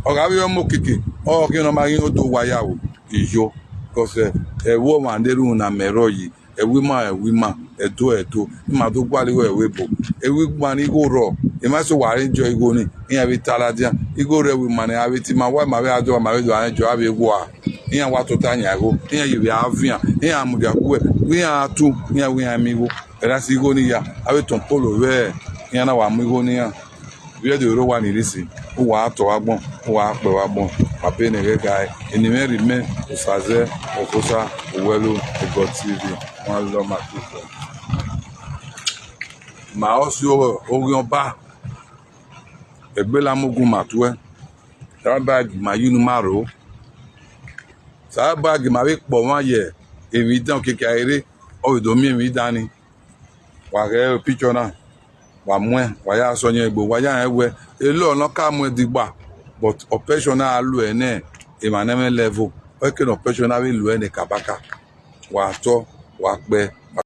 Ọ gha vbe ọmọ okiekie, ọ khian ne ọ ma ghi do wa ya ru iyo, because, eh, ẹvbo ọmwa ne erhunmwu na mẹ rrọọ yi, ẹwu ima, ẹwu ima, ẹdo, ẹdo, ima do gualọ igho ẹvbo ebo. Ẹwu ima ne igho rrọọ, emwa eso wa rre enjoy igho ni, iran vbe ta ladian, igho rre ẹwu ima ni, a vbe te ima wa, ima vbe a do, ima vbe do a rre enjoy, a vbe ghua. Iran wa tota yan igho, iran ye vbe a vian, iran mudia khuẹ, iran a tu, iran wẹ iran miẹn igho. Ẹna si igho ni ya, avbe tọn polo vbe iran na wa mu igho ne iran. Vbe ẹdẹ oro wa ni rhisi, uwa tọ vbe agbọn, uwa kpẹ vbe agbọn, wa be ne ẹghẹ ghae, eni mwẹ rhie mẹ, Osazẹ, Okhosa, Uwẹlo, Egọ T V, one love my people. Ma ọ si oghian ọba, egbe la mu gun ma tuẹ, Saba gi ma ye unu ma ro. Saba gi ma vbe kpọ ọmwa ye emwi dan, okiekie a i rre, ọ vbe do miẹn emwi dan ni. Wa ghẹ picture na, wa muẹn, wa ya sọ yẹn egbe, wa ya rẹn wẹ, elọ ne ọ ka muẹn digba, but operation na a luẹ nẹ emwa ne ẹmwẹ level, ọ ke ne operation na vbe luẹ ne Kabaka. Wa tọ, wa kpẹ,